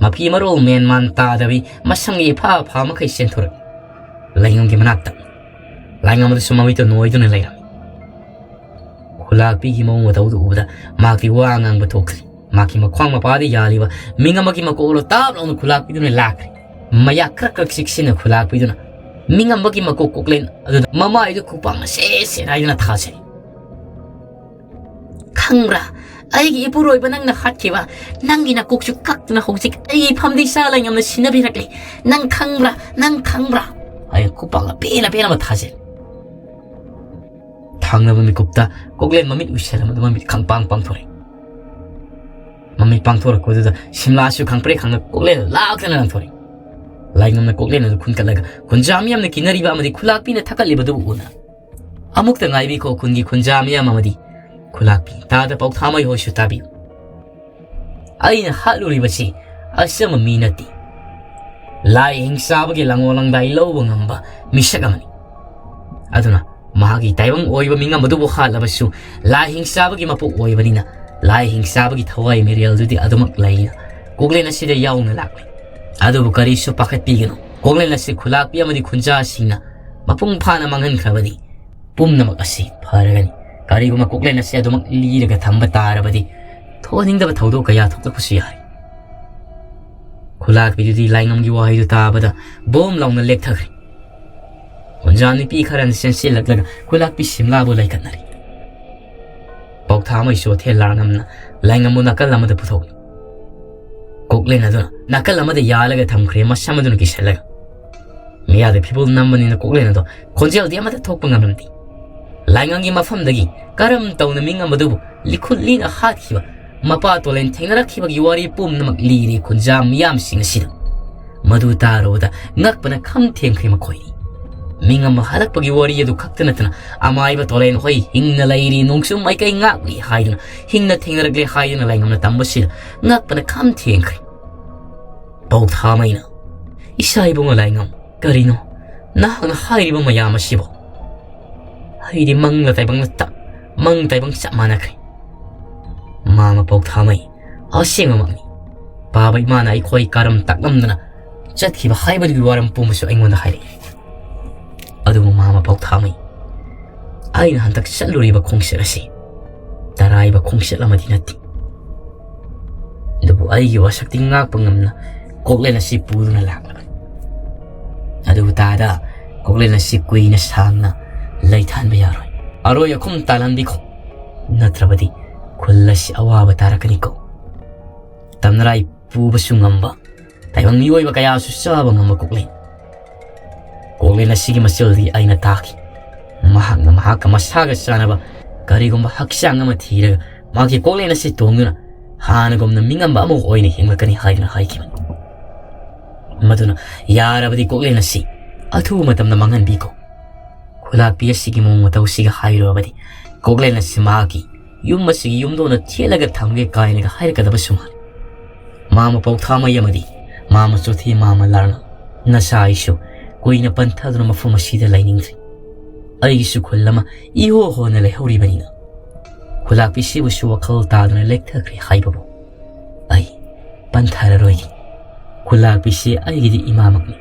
ꯃꯐꯤ ꯃꯔꯣꯜ ꯃꯦꯟ ꯃꯥꯟ ꯇꯥꯗꯕꯤ ꯃꯁꯝꯒꯤ ꯏꯐꯥ ꯐꯥ ꯃꯈꯩ ꯆꯦꯟꯊꯣꯔꯛꯏ꯫ ꯂꯥꯏꯉꯝꯒꯤ ꯃꯅꯥꯛꯇ ꯂꯥꯏꯉꯝ ꯑꯗꯨꯁꯨ ꯃꯃꯤꯠꯇ ꯅꯣꯏꯗꯨꯅ ꯂꯩꯔꯝꯃꯤ꯫ ꯈꯨꯂꯥꯛꯄꯤꯒꯤ ꯃꯑꯣꯡ ꯃꯇꯧꯗꯨ ꯎꯕꯗ ꯃꯍꯥꯛꯇꯤ ꯋꯥ ꯉꯥꯡꯕ ꯊꯣꯛꯇ꯭ꯔꯤ꯫ ꯃꯍꯥꯛꯀꯤ ꯃꯈ꯭ꯋꯥꯡ ꯃꯄꯥꯗ ꯌꯥꯜꯂꯤꯕ ꯃꯤꯡ ꯑꯃꯒꯤ ꯃꯀꯣꯛ ꯑꯗꯨ ꯇꯥꯞ ꯂꯥꯎꯅ ꯈꯨꯂꯥꯛꯄꯤꯗꯨꯅ ꯂꯥꯛꯈ꯭ꯔꯦ꯫ ꯃꯌꯥ ꯈ꯭ꯔꯛ ꯈ꯭ꯔꯛ ꯆꯤꯛꯁꯤꯟꯅ ꯈꯨꯂꯥꯛꯄꯤꯗꯨꯅ ꯃꯤꯡ ꯑꯃꯒꯤ ꯃꯀꯣꯛ ꯀꯣꯛꯂꯦꯟ ꯑꯗꯨꯗ ꯃꯃꯥꯏꯗꯨ ꯈꯨꯄꯥꯛꯅ ꯁꯦ ꯁꯦ ꯍꯥꯏꯗꯨꯅ ꯊꯥꯖꯔꯦ꯫ "ꯈꯪꯕ꯭ꯔꯥ, ꯑꯩꯒꯤ ꯏꯄꯨꯔꯣꯏꯕ ꯅꯪꯅ ꯍꯥꯠꯈꯤꯕ ꯅꯪꯒꯤ ꯅꯀꯣꯛꯁꯨ ꯀꯛꯇꯨꯅ ꯍꯧꯖꯤꯛ ꯑꯩꯒꯤ ꯏꯐꯝꯗꯤ ꯁꯥ ꯂꯥꯏꯉꯝꯅ ꯁꯤꯟꯅꯕꯤꯔꯛꯂꯤ꯫ ꯅꯪ ꯈꯪꯕ꯭ꯔꯥ? ꯅꯪ ꯈꯪꯕ꯭ꯔꯥ?" ꯑꯩꯅ ꯈꯨꯄꯥꯛꯅ ꯄꯦꯟꯅ ꯄꯦꯟꯅ ꯊꯥꯖꯩ꯫ ꯊꯥꯡꯅꯕ ꯃꯤꯀꯨꯞꯇ ꯀꯣꯛꯂꯦꯟ ꯃꯃꯤꯠ ꯎꯏꯁꯜꯂꯝꯕꯗ ꯃꯃꯤꯠ ꯈꯪꯄꯥꯡ ꯄꯥꯡꯊꯣꯔꯛꯏ꯫ ꯃꯃꯤꯠ ꯄꯥꯡꯊꯣꯔꯛꯄꯗꯨꯗ ꯁꯤꯝꯂꯥꯁꯨ ꯈꯪꯄ꯭ꯔꯦꯛ ꯈꯪꯅ ꯀꯣꯛꯂꯦꯟ ꯂꯥꯛꯇꯅ ꯂꯪꯊꯣꯔꯛꯏ꯫ ꯂꯥꯏꯉꯝꯅ ꯀꯣꯛꯂꯦꯟ ꯑꯗꯨ ꯈꯨꯟꯀꯠꯂꯒ ꯈꯨꯟꯖꯥ ꯃꯤꯌꯥꯝꯅ ꯀꯤꯅꯔꯤꯕ ꯑꯃꯗꯤ ꯈꯨꯂꯥꯛꯄꯤꯅ ꯊꯛꯀꯠꯂꯤꯕꯗꯨ ꯎꯅ "ꯑꯃꯨꯛꯇ ꯉꯥꯏꯕꯤꯈꯣ ꯈꯨꯟꯒꯤ ꯈꯨꯟꯖꯥ ꯃꯤꯌꯥꯝ ꯑꯃꯗꯤ ꯈꯨꯂꯥꯛꯄꯤ ꯇꯥꯗ ꯄꯥꯎꯊꯥꯃꯩ ꯍꯣꯏꯁꯨ ꯇꯥꯕꯤꯌꯨ꯫ ꯑꯩꯅ ꯍꯥꯠꯂꯨꯔꯤꯕꯁꯤ ꯑꯆꯝꯕ ꯃꯤ ꯅꯠꯇꯦ꯫ ꯂꯥꯏ ꯍꯤꯡꯆꯥꯕꯒꯤ ꯂꯥꯡꯑꯣ ꯂꯥꯡꯗꯥꯏ ꯂꯧꯕ ꯉꯝꯕ ꯃꯤꯁꯛ ꯑꯃꯅꯤ꯫ ꯑꯗꯨꯅ ꯃꯍꯥꯛꯀꯤ ꯇꯥꯏꯕꯪ ꯑꯣꯏꯕ ꯃꯤꯉꯝ ꯑꯗꯨꯕꯨ ꯍꯥꯠꯂꯕꯁꯨ ꯂꯥꯏ ꯍꯤꯡꯆꯥꯕꯒꯤ ꯃꯄꯣꯛ ꯑꯣꯏꯕꯅꯤꯅ ꯂꯥꯏ ꯍꯤꯡꯆꯥꯕꯒꯤ ꯊꯋꯥꯏ ꯃꯤꯔꯦꯜꯗꯨꯗꯤ ꯑꯗꯨꯃꯛ ꯂꯩꯅ ꯀꯣꯛꯂꯦꯟ ꯑꯁꯤꯗ ꯌꯥꯎꯅ ꯂꯥꯛꯂꯤ꯫ ꯑꯗꯨꯕꯨ ꯀꯔꯤꯁꯨ ꯄꯥꯈꯠꯄꯤꯒꯅꯨ꯫ ꯀꯣꯛꯂꯦꯟ ꯑꯁꯤ ꯈꯨꯂꯥꯛꯄꯤ ꯑꯃꯗꯤ ꯈꯨꯟꯖꯥꯁꯤꯡꯅ ꯃꯄꯨꯡ ꯐꯥꯅ ꯃꯥꯡꯍꯟꯈ꯭ꯔꯕꯗꯤ ꯄꯨꯝꯅꯃꯛ ꯑꯁꯤ ꯐꯔꯒꯅꯤ꯫ ꯀꯔꯤꯒꯨꯝꯕ ꯀꯣꯛꯂꯦꯟ ꯑꯁꯤ ꯑꯗꯨꯃꯛ ꯂꯤꯔꯒ ꯊꯝꯕ ꯇꯥꯔꯕꯗꯤ ꯊꯣꯛꯍꯟꯅꯤꯡꯗꯕ ꯊꯧꯗꯣꯛ ꯀꯌꯥ ꯊꯣꯛꯂꯛꯄꯁꯨ ꯌꯥꯏ꯫" ꯈꯨꯂꯥꯛꯄꯤꯗꯨꯗꯤ ꯂꯥꯏꯉꯝꯒꯤ ꯋꯥꯍꯩꯗꯨ ꯇꯥꯕꯗ ꯕꯣꯝ ꯂꯥꯎꯅ ꯂꯦꯛꯊꯈ꯭ꯔꯦ꯫ ꯈꯨꯟꯖꯥ ꯅꯨꯄꯤ ꯈꯔꯅ ꯆꯦꯟꯁꯤꯜꯂꯛꯂꯒ ꯈꯨꯂꯥꯛꯄꯤ ꯁꯤꯝꯂꯥꯕꯨ ꯂꯥꯏꯀꯠꯅꯔꯤ꯫ ꯄꯥꯎꯊꯥꯃꯩ ꯆꯣꯊꯦ ꯂꯥꯡꯉꯝꯅ ꯂꯥꯏꯉꯝꯕꯨ ꯅꯥꯀꯜ ꯑꯃꯗ ꯄꯨꯊꯣꯛꯏ꯫ ꯀꯣꯛꯂꯦꯟ ꯑꯗꯨꯅ ꯅꯥꯀꯜ ꯑꯃꯗ ꯌꯥꯜꯂꯒ ꯊꯝꯈ꯭ꯔꯦ, ꯃꯁꯝ ꯑꯗꯨꯅ ꯀꯤꯁꯜꯂꯒ꯫ ꯃꯤꯌꯥꯗ ꯐꯤꯕꯣꯜ ꯅꯝꯕꯅꯤꯅ ꯀꯣꯛꯂꯦꯟ ꯑꯗꯣ ꯈꯣꯟꯖꯦꯜꯗꯤ ꯑꯃꯠꯇ ꯊꯣꯛꯄ ꯉꯝꯂꯝꯗꯦ꯫ ꯂꯥꯏꯉꯝꯒꯤ ꯃꯐꯝꯗꯒꯤ ꯀꯔꯝ ꯇꯧꯅ ꯃꯤꯉꯝ ꯑꯗꯨꯕꯨ ꯂꯤꯈꯨꯠ ꯂꯤꯅ ꯍꯥꯠꯈꯤꯕ, ꯃꯄꯥ ꯇꯣꯂꯦꯟ ꯊꯦꯡꯅꯔꯛꯈꯤꯕꯒꯤ ꯋꯥꯔꯤ ꯄꯨꯝꯅꯃꯛ ꯂꯤꯔꯦ ꯈꯨꯟꯖꯥ ꯃꯤꯌꯥꯝꯁꯤꯡ ꯑꯁꯤꯗ꯫ ꯃꯗꯨ ꯇꯥꯔꯨꯕꯗ ꯉꯛꯄꯅ ꯈꯝ ꯊꯦꯡꯈ꯭ꯔꯦ ꯃꯈꯣꯏꯅꯤ꯫ ꯃꯤꯉꯝ ꯍꯜꯂꯛꯄꯒꯤ ꯋꯥꯔꯤ ꯑꯗꯨ ꯈꯛꯇ ꯅꯠꯇꯅ ꯑꯃꯥꯏꯕ ꯇꯣꯂꯦꯟ ꯍꯣꯏ ꯍꯤꯡꯅ ꯂꯩꯔꯤ, ꯅꯣꯡꯆꯨꯝ ꯃꯥꯏꯀꯩ ꯉꯥꯛꯂꯤ ꯍꯥꯏꯗꯨꯅ, ꯍꯤꯡꯅ ꯊꯦꯡꯅꯔꯛꯂꯦ ꯍꯥꯏꯗꯨꯅ ꯂꯥꯏꯉꯝꯅ ꯇꯝꯕꯁꯤꯗ ꯉꯛꯄꯅ ꯈꯝ ꯊꯦꯡꯈ꯭ꯔꯦ꯫ ꯄꯥꯎꯊꯥꯃꯩꯅ, "ꯏꯆꯥ ꯏꯕꯨꯡꯉꯣ ꯂꯥꯏꯉꯝ, ꯀꯔꯤꯅꯣ ꯅꯍꯥꯛꯅ ꯍꯥꯏꯔꯤꯕ ꯃꯌꯥꯝ ꯑꯁꯤꯕꯣ? ꯑꯩꯗꯤ ꯃꯪꯂ ꯇꯥꯏꯕꯪꯂ ꯇ-, ꯃꯪ ꯇꯥꯏꯕꯪ ꯆꯞ ꯃꯥꯟꯅꯈ꯭ꯔꯦ꯫" ꯃꯥꯃ ꯄꯥꯎꯊꯥꯃꯩ, "ꯑꯁꯦꯡꯕꯃꯛꯅꯤ꯫ ꯄꯥꯕ ꯏꯃꯥꯅ ꯑꯩꯈꯣꯏ ꯀꯔꯝ ꯇꯥꯛꯂꯝꯗꯅ ꯆꯠꯈꯤꯕ ꯍꯥꯏꯕꯗꯨꯒꯤ ꯋꯥꯔꯝ ꯄꯨꯝꯕꯁꯨ ꯑꯩꯉꯣꯟꯗ ꯍꯥꯏꯔꯛꯏ꯫ ꯑꯗꯨꯕꯨ ꯃꯥꯃ ꯄꯥꯎꯊꯥꯃꯩ, ꯑꯩꯅ ꯍꯟꯗꯛ ꯆꯠꯂꯨꯔꯤꯕ ꯈꯣꯡꯆꯠ ꯑꯁꯤ ꯇꯔꯥꯏꯕ ꯈꯣꯡꯆꯠ ꯑꯃꯗꯤ ꯅꯠꯇꯦ꯫ ꯑꯗꯨꯕꯨ ꯑꯩꯒꯤ ꯋꯥꯁꯛꯇꯤ ꯉꯥꯛꯄ ꯉꯝꯅ ꯀꯣꯛꯂꯦꯟ ꯑꯁꯤ ꯄꯨꯗꯨꯅ ꯂꯥꯛꯂꯕꯅꯤ꯫ ꯑꯗꯨꯕꯨ ꯇꯥꯗ, ꯀꯣꯛꯂꯦꯟ ꯑꯁꯤ ꯀꯨꯏꯅ ꯁꯥꯡꯅ ꯂꯩꯊꯍꯟꯕ ꯌꯥꯔꯣꯏ꯫ ꯑꯔꯣꯏ ꯑꯈꯨꯝ ꯇꯥꯜꯍꯟꯕꯤꯈꯣ, ꯅꯠꯇ꯭ꯔꯕꯗꯤ ꯈꯨꯜ ꯑꯁꯤ ꯑꯋꯥꯕ ꯇꯥꯔꯛꯀꯅꯤꯀꯣ꯫ ꯇꯝꯅꯔꯥꯏ ꯄꯨꯕꯁꯨ ꯉꯝꯕ, ꯇꯥꯏꯕꯪ ꯃꯤꯑꯣꯏꯕ ꯀꯌꯥꯁꯨ ꯆꯥꯕ ꯉꯝꯕ ꯀꯣꯛꯂꯦꯟ꯫ ꯀꯣꯛꯂꯦꯟ ꯑꯁꯤꯒꯤ ꯃꯆꯜꯗꯤ ꯑꯩꯅ ꯇꯥꯈꯤ꯫ ꯃꯍꯥꯛꯅ ꯃꯍꯥꯛꯀ ꯃꯁꯥꯒ ꯆꯥꯟꯅꯕ ꯀꯔꯤꯒꯨꯝꯕ ꯍꯛꯆꯥꯡ ꯑꯃ ꯊꯤꯔꯒ ꯃꯍꯥꯛꯀꯤ ꯀꯣꯛꯂꯦꯟ ꯑꯁꯤ ꯇꯣꯡꯗꯨꯅ ꯍꯥꯟꯅꯒꯨꯝꯅ ꯃꯤꯉꯝꯕ ꯑꯃ ꯑꯣꯏꯅ ꯍꯤꯡꯂꯛꯀꯅꯤ ꯍꯥꯏꯗꯨꯅ ꯍꯥꯏꯈꯤꯕꯅꯤ꯫ ꯃꯗꯨꯅ ꯌꯥꯔꯕꯗꯤ ꯀꯣꯛꯂꯦꯟ ꯑꯁꯤ ꯑꯊꯨꯕ ꯃꯇꯝꯗ ꯃꯥꯡꯍꯟꯕꯤꯈꯣ꯫ ꯈꯨꯂꯥꯛꯄꯤ ꯑꯁꯤꯒꯤ ꯃꯑꯣꯡ ꯃꯇꯧꯁꯤꯒ ꯍꯥꯏꯔꯨꯔꯕꯗꯤ ꯀꯣꯛꯂꯦꯟ ꯑꯁꯤ ꯃꯍꯥꯛꯀꯤ ꯌꯨꯝ ꯑꯁꯤꯒꯤ ꯌꯨꯝꯗꯣꯟꯅ ꯊꯦꯠꯂꯒ ꯊꯝꯒꯦ ꯀꯥꯏꯅꯒ ꯍꯥꯏꯔꯛꯀꯗꯕꯁꯨ ꯃꯥꯜꯂꯤ꯫ ꯃꯥꯃ ꯄꯧꯊꯥꯃꯩ ꯑꯃꯗꯤ ꯃꯥꯃ ꯆꯣꯊꯦ ꯃꯥꯃ ꯂꯥꯔꯅ, ꯅꯁꯥ ꯑꯩꯁꯨ ꯀꯨꯏꯅ ꯄꯟꯊꯗꯨꯅ ꯃꯐꯝ ꯑꯁꯤꯗ ꯂꯩꯅꯤꯡꯗ꯭ꯔꯤ꯫ ꯑꯩꯒꯤꯁꯨ ꯈꯨꯜ ꯑꯃ ꯏꯍꯣ ꯍꯣꯅ ꯂꯩꯍꯧꯔꯤꯕꯅꯤꯅ ꯈꯨꯂꯥꯛꯄꯤꯁꯤꯕꯨꯁꯨ ꯋꯥꯈꯜ ꯇꯥꯗꯨꯅ ꯂꯦꯛꯊꯈ꯭ꯔꯦ ꯍꯥꯏꯕꯕꯨ ꯑꯩ ꯄꯟꯊꯔꯔꯣꯏꯒꯦ꯫ ꯈꯨꯂꯥꯛꯄꯤꯁꯤ ꯑꯩꯒꯤꯗꯤ ꯏꯃꯥꯃꯛꯅꯤ꯫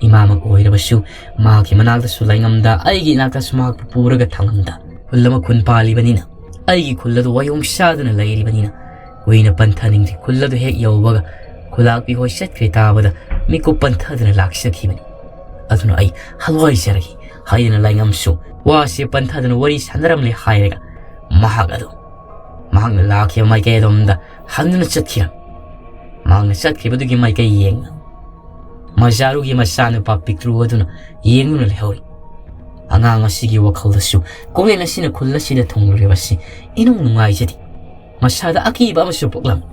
ꯏꯃꯥꯃꯛ ꯑꯣꯏꯔꯕꯁꯨ ꯃꯍꯥꯛꯀꯤ ꯃꯅꯥꯛꯇꯁꯨ ꯂꯩꯉꯝꯗ, ꯑꯩꯒꯤ ꯏꯅꯥꯛꯇꯁꯨ ꯃꯍꯥꯛꯄꯨ ꯄꯨꯔꯒ ꯊꯝꯉꯝꯗ, ꯈꯨꯜ ꯑꯃ ꯈꯨꯟ ꯄꯥꯜꯂꯤꯕꯅꯤꯅ, ꯑꯩꯒꯤ ꯈꯨꯜ ꯑꯗꯨ ꯋꯥꯌꯣꯡ ꯆꯥꯗꯨꯅ ꯂꯩꯔꯤꯕꯅꯤꯅ ꯀꯨꯏꯅ ꯄꯟꯊꯅꯤꯡꯗ꯭ꯔꯤ꯫ ꯈꯨꯜ ꯑꯗꯨ ꯍꯦꯛ ꯌꯧꯕꯒ ꯈꯨꯂꯥꯛꯄꯤ ꯍꯣꯏ ꯆꯠꯈ꯭ꯔꯦ ꯇꯥꯕꯗ ꯃꯤꯀꯨꯞ ꯄꯟꯊꯗꯨꯅ ꯂꯥꯛꯆꯈꯤꯕꯅꯤ꯫ ꯑꯗꯨꯅ ꯑꯩ ꯍꯜꯋꯥꯏꯖꯔꯒꯦ ꯍꯥꯏꯗꯨꯅ ꯂꯥꯏꯉꯝꯁꯨ ꯋꯥꯁꯦ ꯄꯟꯊꯗꯨꯅ ꯋꯥꯔꯤ ꯁꯥꯟꯅꯔꯝꯂꯦ ꯍꯥꯏꯔꯒ ꯃꯍꯥꯛ ꯑꯗꯨ ꯃꯍꯥꯛꯅ ꯂꯥꯛꯈꯤꯕ ꯃꯥꯏꯀꯩ ꯑꯗꯣꯝꯗ ꯍꯟꯗꯨꯅ ꯆꯠꯈꯤꯔꯝꯃꯤ꯫ ꯃꯍꯥꯛꯅ ꯆꯠꯈꯤꯕꯗꯨꯒꯤ ꯃꯥꯏꯀꯩ ꯌꯦꯡꯅ ꯃꯖꯥꯔꯨꯒꯤ ꯃꯆꯥꯅꯨꯄꯥ ꯄꯤꯛꯇ꯭ꯔꯨ ꯑꯗꯨꯅ ꯌꯦꯡꯗꯨꯅ ꯂꯩꯍꯧꯔꯤ꯫ ꯑꯉꯥꯡ ꯑꯁꯤꯒꯤ ꯋꯥꯈꯜꯗꯁꯨ ꯀꯣꯛꯂꯦꯟ ꯑꯁꯤꯅ ꯈꯨꯜ ꯑꯁꯤꯗ ꯊꯨꯡꯂꯨꯔꯤꯕꯁꯤ ꯏꯅꯨꯡ ꯅꯨꯡꯉꯥꯏꯖꯗꯦ꯫ ꯃꯁꯥꯗ ꯑꯀꯤꯕ ꯑꯃꯁꯨ ꯄꯣꯛꯂꯝꯃꯤ꯫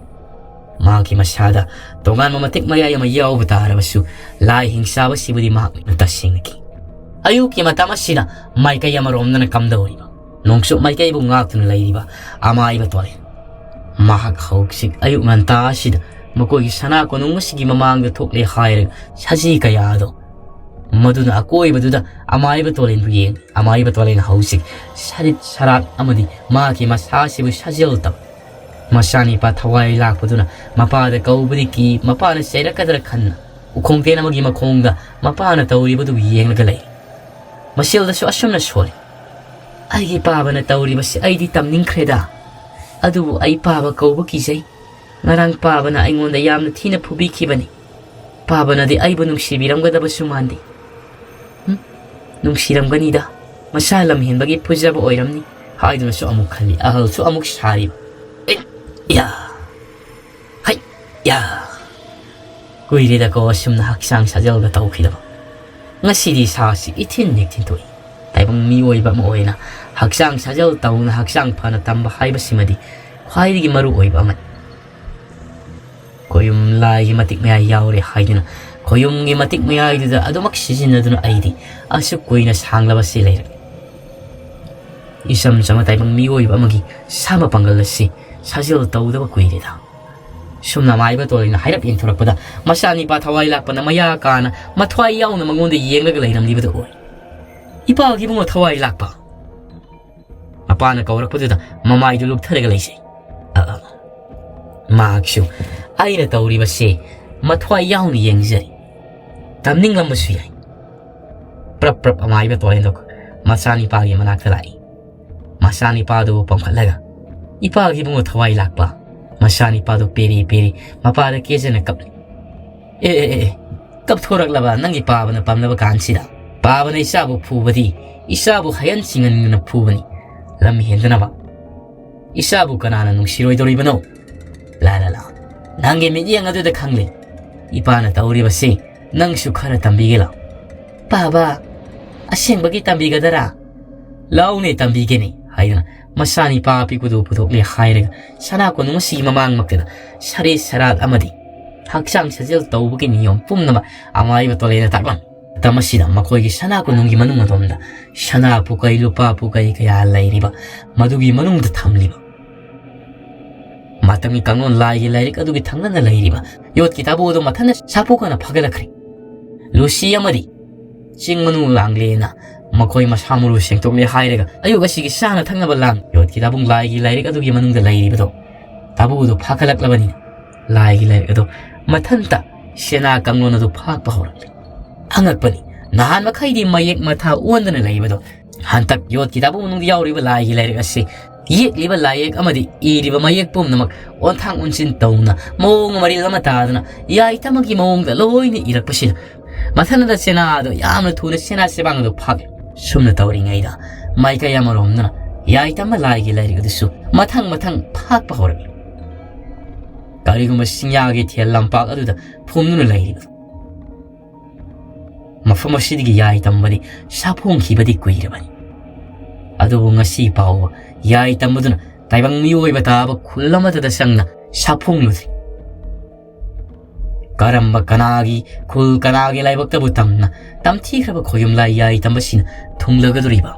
ꯃꯍꯥꯛꯀꯤ ꯃꯁꯥꯗ ꯇꯣꯉꯥꯟꯕ ꯃꯇꯤꯛ ꯃꯌꯥꯏ ꯑꯃ ꯌꯥꯎꯕ ꯇꯥꯔꯕꯁꯨ ꯂꯥꯏ ꯍꯤꯡꯆꯥꯕꯁꯤꯕꯨꯗꯤ ꯃꯍꯥꯛꯅ ꯇꯁꯦꯡꯅ ꯀꯤ꯫ ꯑꯌꯨꯛꯀꯤ ꯃꯇꯝ ꯑꯁꯤꯗ ꯃꯥꯏꯀꯩ ꯑꯃꯔꯣꯝꯗꯅ ꯀꯝꯗꯧꯔꯤꯕ ꯅꯣꯡꯆꯨꯞ ꯃꯥꯏꯀꯩꯕꯨ ꯉꯥꯛꯇꯨꯅ ꯂꯩꯔꯤꯕ ꯑꯃꯥꯏꯕ ꯇꯣꯂꯦꯟ꯫ ꯃꯍꯥꯛ ꯍꯧꯖꯤꯛ ꯑꯌꯨꯛ ꯉꯟꯇꯥ ꯑꯁꯤꯗ ꯃꯈꯣꯏꯒꯤ ꯁꯅꯥ ꯀꯣꯅꯨꯡ ꯑꯁꯤꯒꯤ ꯃꯃꯥꯡꯗ ꯊꯣꯛꯂꯦ ꯍꯥꯏꯔꯒ ꯁꯖꯤ ꯀꯌꯥꯗꯣ ꯃꯗꯨꯅ ꯑꯀꯣꯏꯕꯗꯨꯗ ꯑꯃꯥꯏꯕ ꯇꯣꯂꯦꯟꯕꯨ ꯌꯦꯡ꯫ ꯑꯃꯥꯏꯕ ꯇꯣꯂꯦꯟ ꯍꯧꯖꯤꯛ ꯁꯔꯤꯠ ꯁꯔꯥꯠ ꯑꯃꯗꯤ ꯃꯍꯥꯛꯀꯤ ꯃꯁꯥ ꯑꯁꯤꯕꯨ ꯁꯥꯖꯦꯜ ꯇꯧ꯫ ꯃꯆꯥꯅꯤꯄꯥ ꯊꯋꯥꯏ ꯂꯥꯛꯄꯗꯨꯅ ꯃꯄꯥꯗ ꯀꯧꯕꯗꯤ ꯀꯤ, ꯃꯄꯥꯅ ꯆꯩꯔꯛꯀꯗ꯭ꯔꯥ ꯈꯟꯅ ꯎꯈꯣꯡꯇꯦꯟ ꯑꯃꯒꯤ ꯃꯈꯣꯡꯗ ꯃꯄꯥꯅ ꯇꯧꯔꯤꯕꯗꯨ ꯌꯦꯡꯂꯒ ꯂꯩ꯫ ꯃꯁꯦꯜꯗꯁꯨ ꯑꯁꯨꯝꯅ ꯁꯣꯜꯂꯤ, "ꯑꯩꯒꯤ ꯄꯥꯕꯅ ꯇꯧꯔꯤꯕꯁꯤ ꯑꯩꯗꯤ ꯇꯝꯅꯤꯡꯈ꯭ꯔꯦꯗ, ꯑꯗꯨꯕꯨ ꯑꯩ ꯄꯥꯕ ꯀꯧꯕ ꯀꯤꯖꯩ꯫ ꯉꯔꯥꯡ ꯄꯥꯕꯅ ꯑꯩꯉꯣꯟꯗ ꯌꯥꯝꯅ ꯊꯤꯅ ꯐꯨꯕꯤꯈꯤꯕꯅꯤ꯫ ꯄꯥꯕꯅꯗꯤ ꯑꯩꯕꯨ ꯅꯨꯡꯁꯤꯕꯤꯔꯝꯒꯗꯕꯁꯨ ꯃꯥꯟꯗꯦ꯫ ꯍꯨꯝ? ꯅꯨꯡꯁꯤꯔꯝꯒꯅꯤꯗ꯫ ꯃꯁꯥ ꯂꯝꯍꯦꯟꯕꯒꯤ ꯐꯨꯖꯕ ꯑꯣꯏꯔꯝꯅꯤ ꯍꯥꯏꯗꯨꯅꯁꯨ ꯑꯃꯨꯛ ꯈꯜꯂꯤ꯫ ꯑꯍꯜꯁꯨ ꯑꯃꯨꯛ ꯁꯥꯔꯤꯕ꯫ ꯑꯦ, ꯌꯥ꯫ ꯍꯩ, ꯌꯥ꯫ ꯀꯨꯏꯔꯦꯗꯀꯣ ꯑꯁꯨꯝꯅ ꯍꯛꯆꯥꯡ ꯁꯥꯖꯦꯜꯒ ꯇꯧꯈꯤꯗꯕ꯫ ꯉꯁꯤꯗꯤ ꯏꯁꯥꯁꯤ ꯏꯊꯤꯟ ꯍꯦꯛ ꯊꯤꯟꯗꯣꯛꯏ꯫ ꯇꯥꯏꯕꯪ ꯃꯤꯑꯣꯏꯕ ꯑꯃ ꯑꯣꯏꯅ ꯍꯛꯆꯥꯡ ꯁꯥꯖꯦꯜ ꯇꯧꯅ ꯍꯛꯆꯥꯡ ꯐꯅ ꯊꯝꯕ ꯍꯥꯏꯕꯁꯤꯃꯗꯤ ꯈ꯭ꯋꯥꯏꯗꯒꯤ ꯃꯔꯨ ꯑꯣꯏꯕ ꯑꯃꯅꯤ꯫ ꯈꯣꯌꯨꯝ ꯂꯥꯏꯒꯤ ꯃꯇꯤꯛ ꯃꯌꯥꯏ ꯌꯥꯎꯔꯦ ꯍꯥꯏꯗꯨꯅ ꯈꯣꯌꯨꯝꯒꯤ ꯃꯇꯤꯛ ꯃꯌꯥꯏꯗꯨꯗ ꯑꯗꯨꯃꯛ ꯁꯤꯖꯤꯟꯅꯗꯨꯅ ꯑꯩꯗꯤ ꯑꯁꯨꯛ ꯀꯨꯏꯅ ꯁꯥꯡꯂꯕꯁꯤ ꯂꯩꯔꯦ꯫ ꯏꯆꯝ ꯆꯝꯕ ꯇꯥꯏꯕꯪ ꯃꯤꯑꯣꯏꯕ ꯑꯃꯒꯤ ꯁꯥ ꯃꯄꯥꯡꯒꯜ ꯑꯁꯤ ꯁꯥꯖꯦꯜ ꯇꯧꯗꯕ ꯀꯨꯏꯔꯦꯗ꯫ ꯁꯨꯝꯅ ꯃꯥꯏꯕ ꯇꯣꯂꯩꯅ ꯍꯥꯏꯔꯞ ꯌꯦꯡꯊꯣꯔꯛꯄꯗ ꯃꯆꯥꯅꯤꯄꯥ ꯊꯋꯥꯏ ꯂꯥꯛꯄꯅ ꯃꯌꯥ ꯀꯥꯅ ꯃꯊ꯭ꯋꯥꯏ ꯌꯥꯎꯅ ꯃꯉꯣꯟꯗ ꯌꯦꯡꯂꯒ ꯂꯩꯔꯝꯂꯤꯕꯗꯨ ꯑꯣꯏ꯫ "ꯏꯄꯥꯒꯤ ꯏꯕꯨꯡꯉꯣ ꯊꯋꯥꯏ ꯂꯥꯛꯄ?" ꯃꯄꯥꯅ ꯀꯧꯔꯛꯄꯗꯨꯗ ꯃꯃꯥꯏꯗꯨ ꯂꯨꯞꯊꯔꯒ ꯂꯩꯖꯩ꯫ ꯑ, ꯑ꯫ ꯃꯍꯥꯛꯁꯨ ꯑꯩꯅ ꯇꯧꯔꯤꯕꯁꯦ ꯃꯊ꯭ꯋꯥꯏ ꯌꯥꯎꯅ ꯌꯦꯡꯖꯔꯤ꯫ ꯇꯝꯅꯤꯡꯂꯝꯕꯁꯨ ꯌꯥꯏ꯫ ꯄ꯭ꯔꯞ ꯄ꯭ꯔꯞ ꯑꯃꯥꯏꯕ ꯇꯣꯂꯩꯗꯣ ꯃꯆꯥꯅꯤꯄꯥꯒꯤ ꯃꯅꯥꯛꯇ ꯂꯥꯛꯏ꯫ ꯃꯆꯥꯅꯤꯄꯥꯗꯨꯕꯨ ꯄꯝꯈꯠꯂꯒ, "ꯏꯄꯥꯒꯤ ꯏꯕꯨꯡꯉꯣ ꯊꯋꯥꯏ ꯂꯥꯛꯄ?" ꯃꯆꯥꯅꯤꯄꯥꯗꯨ ꯄꯦꯔꯤ ꯄꯦꯔꯤ ꯃꯄꯥꯗ ꯀꯦꯖꯅ ꯀꯞꯂꯤ꯫ "ꯑꯦ, ꯑꯦ, ꯑꯦ, ꯑꯦ, ꯀꯞꯊꯣꯔꯛꯂꯕ ꯅꯪꯒꯤ ꯄꯥꯕꯅ ꯄꯥꯝꯅꯕ ꯀꯥꯟꯁꯤꯗ? ꯄꯥꯕꯅ ꯏꯆꯥꯕꯨ ꯐꯨꯕꯗꯤ ꯏꯆꯥꯕꯨ ꯍꯌꯟ ꯁꯤꯡꯍꯟꯗꯨꯅ ꯐꯨꯕꯅꯤ, ꯂꯝ ꯍꯦꯟꯗꯅꯕ꯫ ꯏꯆꯥꯕꯨ ꯀꯅꯥꯅ ꯅꯨꯡꯁꯤꯔꯣꯏꯗꯧꯔꯤꯕꯅꯣ? ꯂꯥ, ꯂꯥ, ꯂꯥ, ꯅꯪꯒꯤ ꯃꯤꯠꯌꯦꯡ ꯑꯗꯨꯗ ꯈꯪꯂꯦ꯫ ꯏꯄꯥꯅ ꯇꯧꯔꯤꯕꯁꯤ ꯅꯪꯁꯨ ꯈꯔ ꯇꯝꯕꯤꯒꯦ ꯂꯥꯎ꯫" "ꯄꯥꯕ, ꯑꯁꯦꯡꯕꯒꯤ ꯇꯝꯕꯤꯒꯗꯔꯥ?" "ꯂꯥꯎꯅꯦ, ꯇꯝꯕꯤꯒꯦꯅꯦ," ꯍꯥꯏꯗꯨꯅ ꯃꯆꯥꯅꯤꯄꯥ ꯑꯄꯤꯛꯄꯗꯨ ꯄꯨꯊꯣꯛꯂꯦ ꯍꯥꯏꯔꯒ ꯁꯅꯥ ꯀꯣꯅꯨꯡ ꯑꯁꯤꯒꯤ ꯃꯃꯥꯡꯃꯛꯇꯗ ꯁꯔꯦꯠ ꯁꯔꯥꯠ ꯑꯃꯗꯤ ꯍꯛꯆꯥꯡ ꯁꯥꯖꯦꯜ ꯇꯧꯕꯒꯤ ꯅꯤꯌꯣꯝ ꯄꯨꯝꯅꯃꯛ ꯑꯃꯥꯏꯕ ꯇꯣꯂꯩꯅ ꯇꯥꯛꯂꯝꯃꯤ꯫ ꯃꯇꯝ ꯑꯁꯤꯗ ꯃꯈꯣꯏꯒꯤ ꯁꯅꯥ ꯀꯣꯅꯨꯡꯒꯤ ꯃꯅꯨꯡ ꯑꯗꯣꯝꯗ ꯁꯅꯥ ꯄꯨꯀꯩ ꯂꯨꯄꯥ ꯄꯨꯀꯩ ꯀꯌꯥ ꯂꯩꯔꯤꯕ, ꯃꯗꯨꯒꯤ ꯃꯅꯨꯡꯗ ꯊꯝꯂꯤꯕ ꯃꯇꯝꯒꯤ ꯀꯥꯡꯂꯣꯟ ꯂꯥꯏꯒꯤ ꯂꯥꯏꯔꯤꯛ ꯑꯗꯨꯒꯤ ꯊꯪꯅꯅ ꯂꯩꯔꯤꯕ ꯌꯣꯠꯀꯤ ꯇꯥꯕꯨ ꯑꯗꯨ ꯃꯊꯟꯇ ꯁꯥꯄꯣꯛꯀꯅ ꯐꯒꯠꯂꯛꯈ꯭ꯔꯦ꯫ ꯂꯨꯁꯤ ꯑꯃꯗꯤ ꯆꯤꯡ ꯃꯅꯨꯡ ꯂꯥꯡꯂꯦꯅ ꯃꯈꯣꯏ ꯃꯁꯥ ꯃꯎ ꯁꯦꯡꯗꯣꯛꯂꯦ ꯍꯥꯏꯔꯒ ꯑꯌꯨꯛ ꯑꯁꯤꯒꯤ ꯆꯥꯅ ꯊꯛꯅꯕ ꯂꯥꯡ ꯌꯣꯠꯀꯤ ꯇꯥꯕꯨꯡ ꯂꯥꯏꯒꯤ ꯂꯥꯏꯔꯤꯛ ꯑꯗꯨꯒꯤ ꯃꯅꯨꯡꯗ ꯂꯩꯔꯤꯕꯗꯣ ꯇꯥꯕꯨꯗꯣ ꯐꯥꯒꯠꯂꯛꯂꯕꯅꯤꯅ ꯂꯥꯏꯒꯤ ꯂꯥꯏꯔꯤꯛ ꯑꯗꯣ ꯃꯊꯟꯇ ꯁꯦꯅꯥ ꯀꯥꯡꯂꯣꯟ ꯑꯗꯨ ꯐꯥꯛꯄ ꯍꯧꯔꯛꯂꯦ꯫ ꯑꯉꯛꯄꯅꯤ, ꯅꯍꯥꯟ ꯃꯈꯩꯗꯤ ꯃꯌꯦꯛ ꯃꯊꯥ ꯑꯣꯟꯗꯅ ꯂꯩꯕꯗꯣ ꯍꯟꯇꯛ ꯌꯣꯠꯀꯤ ꯇꯥꯕꯨꯡ ꯃꯅꯨꯡꯗ ꯌꯥꯎꯔꯤꯕ ꯂꯥꯏꯒꯤ ꯂꯥꯏꯔꯤꯛ ꯑꯁꯤ ꯌꯦꯛꯂꯤꯕ ꯂꯥꯏꯌꯦꯛ ꯑꯃꯗꯤ ꯏꯔꯤꯕ ꯃꯌꯦꯛ ꯄꯨꯝꯅꯃꯛ ꯑꯣꯟꯊꯥꯡ ꯑꯣꯟꯁꯤꯟ ꯇꯧꯅ ꯃꯑꯣꯡ ꯃꯔꯤꯜ ꯑꯃ ꯇꯥꯗꯅ ꯌꯥꯏꯇꯝꯕꯒꯤ ꯃꯑꯣꯡꯗ ꯂꯣꯏꯅ ꯏꯔꯛꯄꯁꯤꯗ ꯃꯊꯟꯗ ꯆꯦꯅꯥꯗꯣ ꯌꯥꯝꯅ ꯊꯨꯅ ꯆꯦꯅꯥ ꯆꯦꯕꯥꯡ ꯑꯗꯨ ꯐꯥꯛꯂꯦ꯫ ꯁꯨꯝꯅ ꯇꯧꯔꯤꯉꯩꯗ ꯃꯥꯏꯀꯩ ꯑꯃꯔꯣꯝꯗꯅ ꯌꯥꯏꯇꯝꯕ ꯂꯥꯏꯒꯤ ꯂꯥꯏꯔꯤꯛ ꯑꯗꯨꯁꯨ ꯃꯊꯪ ꯃꯊꯪ ꯐꯥꯛꯄ ꯍꯧꯔꯛꯂꯦ꯫ ꯀꯔꯤꯒꯨꯝꯕ ꯆꯤꯡꯌꯥꯒꯤ ꯊꯦꯜ ꯂꯝꯄꯥꯛ ꯑꯗꯨꯗ ꯐꯨꯝꯗꯨꯅ ꯂꯩꯔꯤꯕ ꯃꯐꯝ ꯑꯁꯤꯗꯒꯤ ꯌꯥꯏꯇꯝꯕꯗꯤ ꯁꯥꯐꯣꯡꯈꯤꯕꯗꯤ ꯀꯨꯏꯔꯕꯅꯤ꯫ ꯑꯗꯨꯕꯨ ꯉꯁꯤ ꯐꯥꯎꯕ ꯌꯥꯏꯇꯝꯕꯗꯨꯅ ꯇꯥꯏꯕꯪ ꯃꯤꯑꯣꯏꯕ ꯇꯥꯕ ꯈꯨꯜ ꯑꯃꯠꯇꯗ ꯆꯪꯅ ꯁꯥꯐꯣꯡꯂꯨꯗ꯭ꯔꯤ꯫ ꯀꯔꯝꯕ ꯀꯅꯥꯒꯤ ꯈꯨꯜ ꯀꯅꯥꯒꯤ ꯂꯥꯏꯕꯛꯇꯕꯨ ꯇꯝꯅ ꯇꯝꯊꯤꯈ꯭ꯔꯕ ꯈꯣꯌꯨꯝ ꯂꯥꯏ ꯌꯥꯏꯇꯝꯕꯁꯤꯅ ꯊꯨꯡꯂꯒꯗꯧꯔꯤꯕ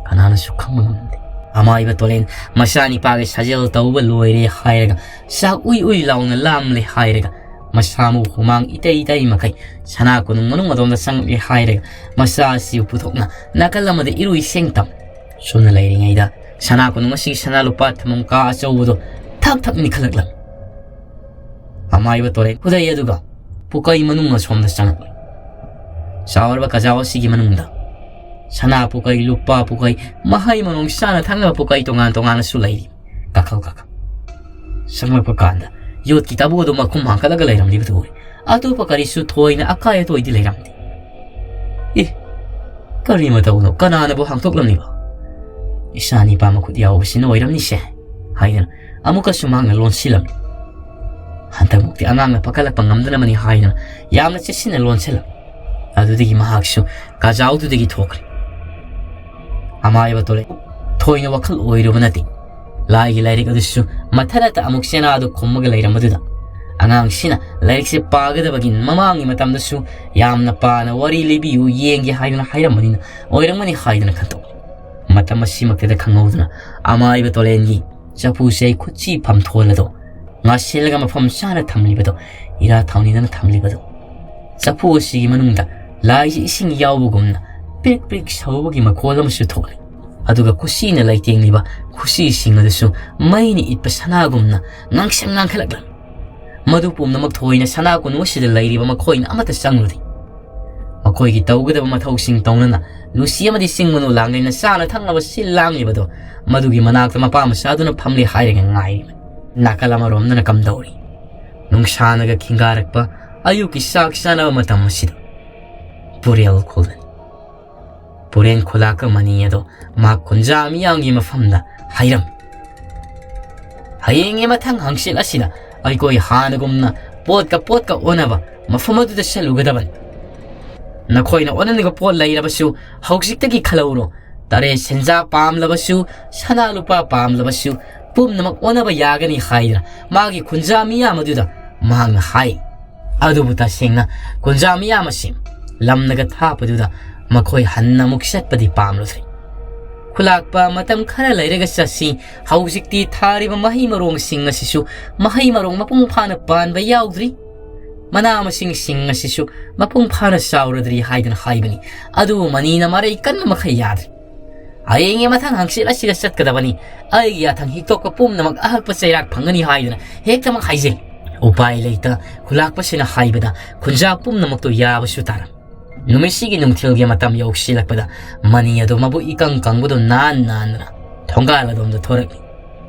ꯀꯅꯥꯅꯁꯨ ꯈꯪꯕ ꯉꯝꯗꯦ꯫ ꯑꯃꯥꯏꯕ ꯇꯣꯂꯦꯟ ꯃꯆꯥꯅꯤꯄꯥꯒꯤ ꯁꯥꯖꯦꯜ ꯇꯧꯕ ꯂꯣꯏꯔꯦ ꯍꯥꯏꯔꯒ, ꯆꯥꯛ ꯎꯏ ꯎꯏ ꯂꯥꯎꯅ ꯂꯥꯝꯂꯦ ꯍꯥꯏꯔꯒ, ꯃꯁꯥ ꯃꯎ ꯍꯨꯃꯥꯡ ꯏꯇꯩ ꯏꯇꯩ ꯃꯈꯩ ꯁꯅꯥ ꯀꯣꯅꯨꯡ ꯃꯅꯨꯡ ꯑꯗꯣꯝꯗ ꯆꯪꯂꯛꯂꯦ ꯍꯥꯏꯔꯒ, ꯃꯆꯥ ꯑꯁꯤꯕꯨ ꯄꯨꯊꯣꯛꯅ ꯅꯥꯀꯜ ꯑꯃꯗ ꯏꯔꯨꯏ ꯁꯦꯡ ꯇꯝ ꯁꯨꯝꯅ ꯂꯩꯔꯤꯉꯩꯗ, ꯁꯅꯥ ꯀꯣꯅꯨꯡ ꯑꯁꯤꯒꯤ ꯁꯅꯥ ꯂꯨꯄꯥ ꯊꯝꯐꯝ ꯀꯥ ꯑꯆꯧꯕꯗꯣ ꯊꯛ ꯊꯛ ꯅꯤꯛꯈꯠꯂꯛꯂꯝꯃꯤ꯫ ꯑꯃꯥꯏꯕ ꯇꯣꯔꯦ ꯈꯨꯗꯩ ꯑꯗꯨꯒ ꯄꯨꯀꯩ ꯃꯅꯨꯡ ꯑꯁꯣꯝꯗ ꯆꯪꯂꯛꯂꯤ꯫ ꯆꯥꯎꯔꯕ ꯀꯥꯖꯥꯎ ꯑꯁꯤꯒꯤ ꯃꯅꯨꯡꯗ ꯁꯅꯥ ꯄꯨꯀꯩ, ꯂꯨꯄꯥ ꯄꯨꯀꯩ, ꯃꯍꯩ ꯃꯔꯣꯡ ꯆꯥꯅ ꯊꯛꯅꯕ ꯄꯨꯀꯩ ꯇꯣꯉꯥꯟ ꯇꯣꯉꯥꯟꯅꯁꯨ ꯂꯩꯔꯤ꯫ ꯀꯥꯈꯜ ꯀꯥꯈꯜ ꯆꯪꯂꯛꯄ ꯀꯥꯟꯗ ꯌꯣꯠꯀꯤ ꯇꯥꯕꯨ ꯑꯗꯨ ꯃꯈꯨꯝ ꯍꯥꯡꯀꯠꯂꯒ ꯂꯩꯔꯝꯂꯤꯕꯗꯨ ꯎꯔꯦ꯫ ꯑꯇꯣꯞꯄ ꯀꯔꯤꯁꯨ ꯊꯣꯏꯅ ꯑꯀꯥꯏ ꯑꯇꯣꯏꯗꯤ ꯂꯩꯔꯝꯗꯦ꯫ "ꯑꯦ, ꯀꯔꯤ ꯃꯇꯧꯅꯣ? ꯀꯅꯥꯅꯕꯨ ꯍꯥꯡꯗꯣꯛꯂꯝꯂꯤꯕ? ꯏꯆꯥ ꯅꯤꯄꯥ ꯃꯈꯨꯠ ꯌꯥꯎꯕꯁꯤꯅ ꯑꯣꯏꯔꯝꯅꯤꯁꯦ" ꯍꯥꯏꯗꯅ ꯑꯃꯨꯛꯀꯁꯨ ꯃꯍꯥꯛꯅ ꯂꯣꯟꯁꯤꯜꯂꯝꯃꯤ꯫ ꯍꯟꯗꯛꯃꯨꯛꯇꯤ ꯑꯉꯥꯡꯅ ꯄꯥꯈꯠꯂꯛꯄ ꯉꯝꯗꯅꯕꯅꯤ ꯍꯥꯏꯗꯅ ꯌꯥꯝꯅ ꯆꯦꯠꯁꯤꯟꯅ ꯂꯣꯟꯁꯤꯜꯂꯝꯃꯤ꯫ ꯑꯗꯨꯗꯒꯤ ꯃꯍꯥꯛꯁꯨ ꯀꯥꯖꯥꯎꯗꯨꯗꯒꯤ ꯊꯣꯛꯈ꯭ꯔꯦ꯫ ꯑꯃꯥꯏꯕ ꯇꯣꯂꯦ ꯊꯣꯏꯅ ꯋꯥꯈꯜ ꯑꯣꯏꯔꯨꯕ ꯅꯠꯇꯦ꯫ ꯂꯥꯏꯒꯤ ꯂꯥꯏꯔꯤꯛ ꯑꯗꯨꯁꯨ ꯃꯊꯟꯇ ꯑꯃꯨꯛ ꯆꯦꯅꯥꯗꯨ ꯈꯨꯝꯃꯒ ꯂꯩꯔꯝꯕꯗꯨꯗ, ꯑꯉꯥꯡꯁꯤꯅ ꯂꯥꯏꯔꯤꯛꯁꯦ ꯄꯥꯒꯗꯕꯒꯤ ꯃꯃꯥꯡꯒꯤ ꯃꯇꯝꯗꯁꯨ ꯌꯥꯝꯅ ꯄꯥꯅ ꯋꯥꯔꯤ ꯂꯤꯕꯤꯌꯨ ꯌꯦꯡꯒꯦ ꯍꯥꯏꯗꯨꯅ ꯍꯥꯏꯔꯝꯕꯅꯤꯅ ꯑꯣꯏꯔꯝꯒꯅꯤ ꯍꯥꯏꯗꯨꯅ ꯈꯟꯇꯣꯛꯂꯦ꯫ ꯃꯇꯝ ꯑꯁꯤꯃꯛꯇꯗ ꯈꯪꯍꯧꯗꯅ ꯑꯃꯥꯏꯕ ꯇꯣꯂꯦꯟꯒꯤ ꯆꯐꯨ ꯆꯩ ꯈꯨꯠꯆꯤ ꯐꯝꯊꯣꯜ ꯑꯗꯣ ꯉꯥꯁꯤꯜꯂꯒ ꯃꯐꯝ ꯆꯥꯅ ꯊꯝꯂꯤꯕꯗꯣ, ꯏꯔꯥ ꯊꯥꯎꯅꯤꯗꯅ ꯊꯝꯂꯤꯕꯗꯣ, ꯆꯐꯨ ꯑꯁꯤꯒꯤ ꯃꯅꯨꯡꯗ ꯂꯥꯏꯁꯤ ꯏꯁꯤꯡ ꯌꯥꯎꯕꯒꯨꯝꯅ ꯄ꯭ꯔꯤꯛ ꯄ꯭ꯔꯤꯛ ꯁꯧꯕꯒꯤ ꯃꯈꯣꯜ ꯑꯃꯁꯨ ꯊꯣꯛꯂꯤ꯫ ꯑꯗꯨꯒ ꯈꯨꯁꯤꯅ ꯂꯩꯇꯦꯡꯂꯤꯕ ꯈꯨꯁꯤꯁꯤꯡ ꯑꯗꯨꯁꯨ ꯃꯩꯅ ꯏꯠꯄ ꯁꯅꯥꯒꯨꯝꯅ ꯉꯥꯡꯁꯪ ꯉꯥꯡꯈꯠꯂꯛꯂꯝꯃꯤ꯫ ꯃꯗꯨ ꯄꯨꯝꯅꯃꯛ ꯊꯣꯏꯅ ꯁꯅꯥ ꯀꯣꯅꯨꯡ ꯑꯁꯤꯗ ꯂꯩꯔꯤꯕ ꯃꯈꯣꯏꯅ ꯑꯃꯠꯇ ꯆꯪꯂꯨꯗꯦ꯫ ꯑꯩꯈꯣꯏꯒꯤ ꯇꯧꯒꯗꯕ ꯃꯊꯧꯁꯤꯡ ꯇꯧꯅꯅ ꯂꯨꯁꯤ ꯑꯃꯗꯤ ꯆꯤꯡ ꯃꯅꯨ ꯂꯥꯡꯂꯦꯅ ꯆꯥꯅ ꯊꯛꯅꯕ ꯁꯤꯜ ꯂꯥꯡꯂꯤꯕꯗꯣ, ꯃꯗꯨꯒꯤ ꯃꯅꯥꯛꯇ ꯃꯄꯥ ꯃꯆꯥꯗꯨꯅ ꯐꯝꯂꯤ ꯍꯥꯏꯔꯒ ꯉꯥꯏꯔꯤꯕꯅꯤ꯫ ꯅꯥꯀꯜ ꯑꯃꯔꯣꯝꯗꯅ ꯀꯝꯗꯧꯔꯤ? ꯅꯨꯡꯁꯥꯅꯒ ꯈꯤꯡꯒꯥꯔꯛꯄ ꯑꯌꯨꯛꯀꯤ ꯆꯥꯛ ꯆꯥꯅꯕ ꯃꯇꯝ ꯑꯁꯤꯗ ꯄꯨꯔꯦꯜ ꯈꯨꯜꯂꯅꯤ꯫ ꯄꯨꯔꯦꯜ ꯈꯨꯂꯥꯛꯀ ꯃꯅꯤ ꯑꯗꯣ ꯃꯍꯥꯛ ꯈꯨꯟꯖꯥ ꯃꯤꯌꯥꯝꯒꯤ ꯃꯐꯝꯗ ꯍꯥꯏꯔꯝꯃꯤ꯫ ꯍꯌꯦꯡꯒꯤ ꯃꯊꯪ ꯍꯪꯆꯤꯠ ꯑꯁꯤꯗ ꯑꯩꯈꯣꯏ ꯍꯥꯟꯅꯒꯨꯝꯅ ꯄꯣꯠꯀ ꯄꯣꯠꯀ ꯑꯣꯟꯅꯕ ꯃꯐꯝ ꯑꯗꯨꯗ ꯆꯠꯂꯨꯒꯗꯕꯅꯤ꯫ ꯅꯈꯣꯏꯅ ꯑꯣꯟꯅꯅꯤꯡꯕ ꯄꯣꯠ ꯂꯩꯔꯕꯁꯨ ꯍꯧꯖꯤꯛꯇꯒꯤ ꯈꯜꯍꯧꯔꯣ꯫ ꯇꯔꯦꯠ ꯁꯦꯟꯖꯥ ꯄꯥꯝꯂꯕꯁꯨ, ꯁꯅꯥ ꯂꯨꯄꯥ ꯄꯥꯝꯂꯕꯁꯨ, ꯄꯨꯝꯅꯃꯛ ꯑꯣꯟꯅꯕ ꯌꯥꯒꯅꯤ ꯍꯥꯏꯗꯅ ꯃꯥꯒꯤ ꯈꯨꯟꯖꯥ ꯃꯤꯌꯥꯝ ꯑꯗꯨꯗ ꯃꯍꯥꯛꯅ ꯍꯥꯏ꯫ ꯑꯗꯨꯕꯨ ꯇꯁꯦꯡꯅ ꯈꯨꯟꯖꯥ ꯃꯤꯌꯥꯝ ꯑꯁꯤ ꯂꯝꯅꯒ ꯊꯥꯞꯄꯗꯨꯗ ꯃꯈꯣꯏ ꯍꯟꯅ ꯑꯃꯨꯛ ꯆꯠꯄꯗꯤ ꯄꯥꯝꯂꯨꯗ꯭ꯔꯦ꯫ ꯈꯨꯂꯥꯛꯄ, ꯃꯇꯝ ꯈꯔ ꯂꯩꯔꯒ ꯆꯠꯁꯤ꯫ ꯍꯧꯖꯤꯛꯇꯤ ꯊꯥꯔꯤꯕ ꯃꯍꯩ ꯃꯔꯣꯡꯁꯤꯡ ꯑꯁꯤꯁꯨ ꯃꯍꯩ ꯃꯔꯣꯡ ꯃꯄꯨꯡ ꯐꯥꯅ ꯄꯥꯟꯕ ꯌꯥꯎꯗ꯭ꯔꯤ꯫ ꯃꯅꯥ ꯃꯁꯤꯡꯁꯤꯡ ꯑꯁꯤꯁꯨ ꯃꯄꯨꯡ ꯐꯥꯅ ꯆꯥꯎꯔꯗ꯭ꯔꯤ ꯍꯥꯏꯗꯨꯅ ꯍꯥꯏꯕꯅꯤ꯫ ꯑꯗꯨꯕꯨ ꯃꯅꯤꯅ ꯃꯔꯩ ꯀꯟꯕ ꯃꯈꯩ ꯌꯥꯗ꯭ꯔꯦ꯫ ꯍꯌꯦꯡꯒꯤ ꯃꯊꯪ ꯍꯪꯆꯤꯠ ꯑꯁꯤꯗ ꯆꯠꯀꯗꯕꯅꯤ꯫ ꯑꯩꯒꯤ ꯌꯥꯊꯪ ꯍꯤꯛꯇꯣꯛꯄ ꯄꯨꯝꯅꯃꯛ ꯑꯍꯛꯄ ꯆꯩꯔꯥꯛ ꯐꯪꯒꯅꯤ ꯍꯥꯏꯗꯨꯅ ꯍꯦꯛꯇꯃꯛ ꯍꯥꯏꯖꯩ꯫ ꯎꯄꯥꯏ ꯂꯩꯇ ꯈꯨꯂꯥꯛꯄꯁꯤꯅ ꯍꯥꯏꯕꯗ ꯈꯨꯟꯖꯥ ꯄꯨꯝꯅꯃꯛꯇꯨ ꯌꯥꯕꯁꯨ ꯇꯥꯔꯝ꯫ ꯅꯨꯃꯤꯠꯁꯤꯒꯤ ꯅꯨꯡꯊꯤꯜꯒꯤ ꯃꯇꯝ ꯌꯧꯁꯤꯜꯂꯛꯄꯗ ꯃꯅꯤ ꯑꯗꯨ ꯃꯕꯨꯛ ꯏꯀꯪ ꯀꯪꯕꯗꯨ ꯅꯥꯟ ꯅꯥꯟꯗꯅ ꯊꯣꯡꯒꯥꯜ ꯑꯗꯣꯝꯗ ꯊꯣꯔꯛꯂꯤ꯫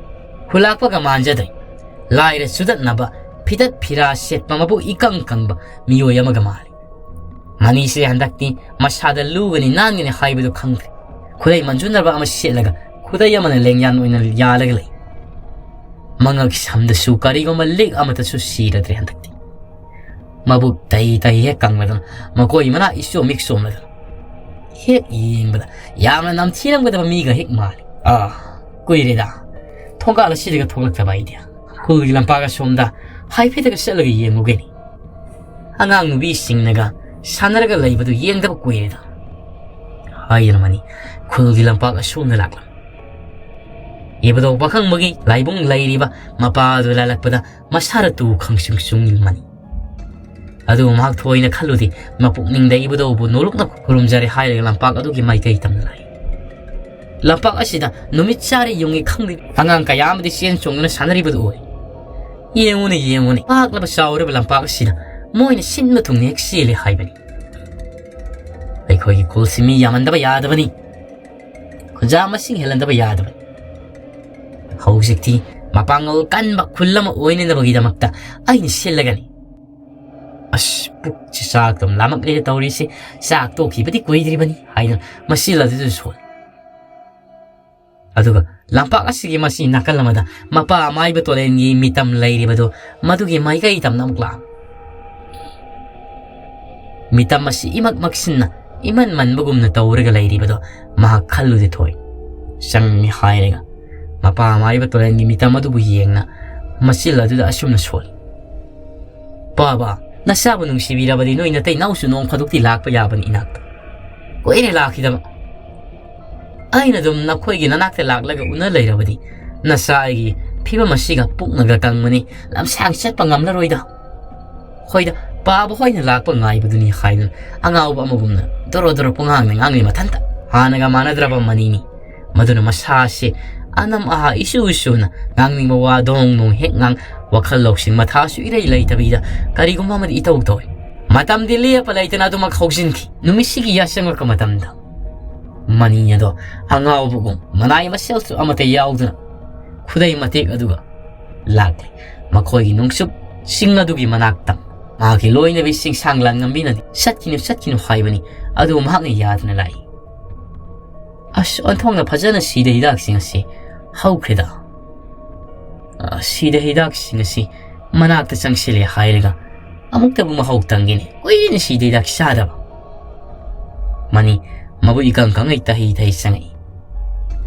ꯈꯨꯂꯥꯛꯄꯒ ꯃꯥꯟꯖꯗ꯭ꯔꯦ꯫ ꯂꯥꯏꯔ ꯆꯨꯗꯠꯅꯕ ꯐꯤꯗꯠ ꯐꯤꯔꯥ ꯁꯦꯠꯄ ꯃꯕꯨꯛ ꯏꯀꯪ ꯀꯪꯕ ꯃꯤꯑꯣꯏ ꯑꯃꯒ ꯃꯥꯜꯂꯤ꯫ ꯃꯅꯤꯁꯦ ꯍꯟꯗꯛꯇꯤ ꯃꯁꯥꯗ ꯂꯨꯒꯅꯤ ꯅꯥꯟꯒꯅꯤ ꯍꯥꯏꯕꯗꯨ ꯈꯪꯗ꯭ꯔꯦ꯫ ꯈꯨꯗꯩ ꯃꯟꯖꯨꯅꯔꯕ ꯑꯃ ꯁꯦꯠꯂꯒ ꯈꯨꯗꯩ ꯑꯃꯅ ꯂꯦꯡꯌꯥꯟ ꯑꯣꯏꯅ ꯌꯥꯜꯂꯒ ꯂꯩ꯫ ꯃꯉꯛ ꯁꯝꯗꯁꯨ ꯀꯔꯤꯒꯨꯝꯕ ꯂꯤꯛ ꯑꯃꯠꯇꯁꯨ ꯁꯤꯔꯗ꯭ꯔꯦ ꯍꯟꯗꯛꯇꯤ꯫ ꯃꯕꯨꯛ ꯇꯩ ꯇꯩ ꯍꯦꯛ ꯀꯪꯂꯗꯅ ꯃꯀꯣꯏ ꯃꯅꯥ ꯏꯆꯣꯝ ꯏꯆꯣꯝꯂꯗꯅ ꯍꯦꯛ ꯌꯦꯡꯕꯗ ꯌꯥꯝꯅ ꯅꯝꯊꯤꯔꯝꯒꯗꯕ ꯃꯤꯒ ꯍꯦꯛ ꯃꯥꯜꯂꯤ꯫ ꯑꯥ, ꯀꯨꯏꯔꯦꯗ ꯊꯣꯡꯒꯥꯜ ꯑꯁꯤꯗꯒ ꯊꯣꯛꯂꯛꯇꯕ ꯑꯩꯗꯤ꯫ ꯈꯨꯜꯒꯤ ꯂꯝꯄꯥꯛ ꯑꯁꯣꯝꯗ ꯍꯥꯏꯐꯦꯠꯇꯒ ꯆꯠꯂꯒ ꯌꯦꯡꯉꯨꯒꯦꯅꯤ꯫ ꯑꯉꯥꯡ ꯅꯨꯄꯤꯁꯤꯡꯅꯒ ꯁꯥꯟꯅꯔꯒ ꯂꯩꯕꯗꯨ ꯌꯦꯡꯗꯕ ꯀꯨꯏꯔꯦꯗ ꯍꯥꯏꯔꯝꯃꯅꯤ꯫ ꯈꯨꯜꯒꯤ ꯂꯝꯄꯥꯛ ꯑꯁꯣꯝꯗ ꯂꯥꯛꯂꯝꯃꯤ꯫ ꯏꯕꯨꯙꯧ ꯄꯥꯈꯪꯕꯒꯤ ꯂꯥꯏꯕꯨꯡ ꯂꯩꯔꯤꯕ ꯃꯄꯥ ꯑꯗꯨ ꯂꯥꯜꯂꯛꯄꯗ ꯃꯁꯥꯗ ꯇꯨ ꯈꯪꯁꯨꯡ ꯁꯨꯡꯂꯝꯃꯅꯤ꯫ ꯑꯗꯨꯕꯨ ꯃꯍꯥꯛ ꯊꯣꯏꯅ ꯈꯜꯂꯨꯗꯦ꯫ ꯃꯄꯨꯛꯅꯤꯡꯗ ꯏꯕꯨꯙꯧꯕꯨ ꯅꯣꯂꯨꯛꯅ ꯈꯨꯔꯨꯝꯖꯔꯦ ꯍꯥꯏꯔꯒ ꯂꯝꯄꯥꯛ ꯑꯗꯨꯒꯤ ꯃꯥꯏꯀꯩ ꯇꯝꯅ ꯂꯥꯛꯏ꯫ ꯂꯝꯄꯥꯛ ꯑꯁꯤꯗ ꯅꯨꯃꯤꯠ ꯆꯥꯔꯦ ꯌꯨꯡꯉꯦ ꯈꯪꯗꯦ ꯑꯉꯥꯡ ꯀꯌꯥ ꯑꯃꯗꯤ ꯆꯦꯟ ꯆꯣꯡꯗꯨꯅ ꯁꯥꯟꯅꯔꯤꯕꯗꯨ ꯎꯏ꯫ ꯌꯦꯡꯉꯨꯅꯦ, ꯌꯦꯡꯉꯨꯅꯦ, ꯄꯥꯛꯂꯕ ꯆꯥꯎꯔꯕ ꯂꯝꯄꯥꯛ ꯑꯁꯤꯗ ꯃꯣꯏꯅ ꯁꯤꯟꯕ ꯊꯨꯡꯅ ꯍꯦꯛ ꯆꯦꯜꯂꯦ ꯍꯥꯏꯕꯅꯤ꯫ ꯑꯩꯈꯣꯏꯒꯤ ꯈꯨꯜꯁꯤ ꯃꯤ ꯌꯥꯝꯍꯟꯗꯕ ꯌꯥꯗꯕꯅꯤ, ꯈꯨꯟꯖꯥ ꯃꯁꯤꯡ ꯍꯦꯜꯍꯟꯗꯕ ꯌꯥꯗꯕꯅꯤ꯫ ꯍꯧꯖꯤꯛꯇꯤ ꯃꯄꯥꯡꯒꯜ ꯀꯟꯕ ꯈꯨꯜ ꯑꯃ ꯑꯣꯏꯅꯅꯕꯒꯤꯗꯃꯛꯇ ꯑꯩꯅ ꯁꯤꯜꯂꯒꯅꯤ꯫ "ꯑꯁ, ꯄꯨꯛꯁꯤ ꯆꯥꯛꯇꯨꯝ ꯂꯥꯝꯃꯛꯂꯦ ꯇꯧꯔꯤꯁꯦ, ꯆꯥꯛ ꯇꯣꯛꯈꯤꯕꯗꯤ ꯀꯨꯏꯗ꯭ꯔꯤꯕꯅꯤ" ꯍꯥꯏꯅ ꯃꯁꯤꯜ ꯑꯗꯨꯗ ꯁꯣꯜꯂꯤ꯫ ꯑꯗꯨꯒ ꯂꯝꯄꯥꯛ ꯑꯁꯤꯒꯤ ꯃꯁꯤ ꯅꯥꯀꯜ ꯑꯃꯗ ꯃꯄꯥ ꯃꯥꯏꯕ ꯇꯣꯂꯦꯟꯒꯤ ꯃꯤꯇꯝ ꯂꯩꯔꯤꯕꯗꯨ, ꯃꯗꯨꯒꯤ ꯃꯥꯏꯀꯩ ꯇꯝꯅ ꯑꯃꯨꯛ ꯂꯥꯛ꯫ ꯃꯤꯇꯝ ꯑꯁꯤ ꯏꯃꯛ ꯃꯛꯁꯤꯟꯅ ꯏꯃꯟ ꯃꯟꯕꯒꯨꯝꯅ ꯇꯧꯔꯒ ꯂꯩꯔꯤꯕꯗꯣ ꯃꯍꯥꯛ ꯈꯜꯂꯨꯗꯦ ꯊꯣꯏ꯫ ꯆꯪꯉꯤ ꯍꯥꯏꯔꯒ ꯃꯄꯥ ꯃꯥꯏꯕ ꯇꯣꯂꯦꯟꯒꯤ ꯃꯤꯇꯝ ꯑꯗꯨꯕꯨ ꯌꯦꯡꯅ ꯃꯆꯤꯜ ꯑꯗꯨꯗ ꯑꯁꯨꯝꯅ ꯁꯣꯜꯂꯤ: "ꯄꯥꯕ, ꯅꯆꯥꯕꯨ ꯅꯨꯡꯁꯤꯕꯤꯔꯕꯗꯤ ꯅꯣꯏ ꯅꯇꯩ ꯅꯥꯎꯁꯨ ꯅꯣꯡ ꯐꯥꯗꯣꯛꯇꯤ ꯂꯥꯛꯄ ꯌꯥꯕꯅꯤ ꯏꯅꯥꯛꯇ꯫ ꯀꯨꯏꯔꯦ ꯂꯥꯛꯈꯤꯗꯕ꯫ ꯑꯩꯅ ꯑꯗꯨꯝ ꯅꯈꯣꯏꯒꯤ ꯅꯅꯥꯛꯇ ꯂꯥꯛꯂꯒ ꯎꯅ ꯂꯩꯔꯕꯗꯤ ꯅꯆꯥ ꯑꯩꯒꯤ ꯐꯤꯕꯝ ꯑꯁꯤꯒ ꯄꯨꯛꯅꯒ ꯀꯪꯕꯅꯤ, ꯂꯝꯁꯥꯡ ꯆꯠꯄ ꯉꯝꯂꯔꯣꯏꯗ꯫ ꯍꯣꯏꯗ, ꯄꯥꯕ ꯍꯣꯏꯅ ꯂꯥꯛꯄ ꯉꯥꯏꯕꯗꯨꯅꯤ" ꯍꯥꯏꯗꯨꯅ ꯑꯉꯥꯎꯕ ꯑꯃꯒꯨꯝꯅ ꯗꯣꯔꯣ ꯗꯣꯔꯣ ꯄꯨꯡꯉꯥꯡꯗ ꯉꯥꯡꯂꯤ ꯃꯊꯟꯇ꯫ ꯍꯥꯟꯅꯒ ꯃꯥꯟꯅꯗ꯭ꯔꯕ ꯃꯅꯤꯅꯤ꯫ ꯃꯗꯨꯅ ꯃꯁꯥꯁꯦ ꯑꯅꯝ ꯑꯍꯥ ꯏꯁꯨ ꯏꯁꯨꯅ ꯉꯥꯡꯅꯤꯡꯕ ꯋꯥ ꯗꯣꯡ ꯗꯣꯡ ꯍꯦꯛ ꯉꯥꯡ, ꯋꯥꯈꯜ ꯂꯧꯁꯤꯡ ꯃꯊꯥꯁꯨ ꯏꯔꯩ ꯂꯩꯇꯕꯤꯗ ꯀꯔꯤꯒꯨꯝꯕ ꯑꯃꯗꯤ ꯏꯇꯧ ꯇꯧꯏ꯫ ꯃꯇꯝꯗꯤ ꯂꯦꯞꯄ ꯂꯩꯇꯅ ꯑꯗꯨꯃꯛ ꯍꯧꯖꯤꯟꯈꯤ꯫ ꯅꯨꯃꯤꯠꯁꯤꯒꯤ ꯌꯥꯆꯪꯉꯛꯄ ꯃꯇꯝꯗ ꯃꯅꯤ ꯑꯗꯣ ꯑꯉꯥꯎꯕꯒꯨꯝ ꯃꯅꯥꯏ ꯃꯁꯦꯜꯁꯨ ꯑꯃꯠꯇ ꯌꯥꯎꯗꯅ ꯈꯨꯗꯩ ꯃꯇꯦꯛ ꯑꯗꯨꯒ ꯂꯥꯛꯂꯤ꯫ ꯃꯈꯣꯏꯒꯤ ꯅꯨꯡꯆꯨꯞꯁꯤꯡ ꯑꯗꯨꯒꯤ ꯃꯅꯥꯛꯇ ꯃꯍꯥꯛꯀꯤ ꯂꯣꯏꯅꯕꯤꯁꯤꯡ ꯁꯥꯡꯂꯥꯟ ꯉꯝꯕꯤꯅꯗꯤ "ꯆꯠꯈꯤꯅꯨ, ꯆꯠꯈꯤꯅꯨ" ꯍꯥꯏꯕꯅꯤ, ꯑꯗꯨꯕꯨ ꯃꯍꯥꯛꯅ ꯌꯥꯗꯅ ꯂꯥꯛꯏ꯫ ꯑꯁ, ꯑꯣꯟꯊꯣꯛꯅ ꯐꯖꯅ ꯁꯤꯗ ꯍꯤꯗꯥꯛꯁꯤꯡ ꯑꯁꯤ ꯍꯧꯈ꯭ꯔꯦꯗ꯫ ꯑ, ꯁꯤꯗ ꯍꯤꯗꯥꯛꯁꯤꯡ ꯑꯁꯤ ꯃꯅꯥꯛꯇ ꯆꯪꯁꯤꯜꯂꯦ ꯍꯥꯏꯔꯒ ꯑꯃꯨꯛꯇꯕꯨ ꯃꯍꯧ ꯇꯪꯒꯦꯅꯦ꯫ ꯀꯨꯏꯅ ꯁꯤꯗ ꯍꯤꯗꯥꯛ ꯆꯥꯗꯕ꯫ ꯃꯅꯤ ꯃꯕꯨ ꯏꯀꯪ ꯀꯪꯉꯩ ꯇꯍꯤ ꯇꯍꯤ ꯆꯪꯉꯛꯏ꯫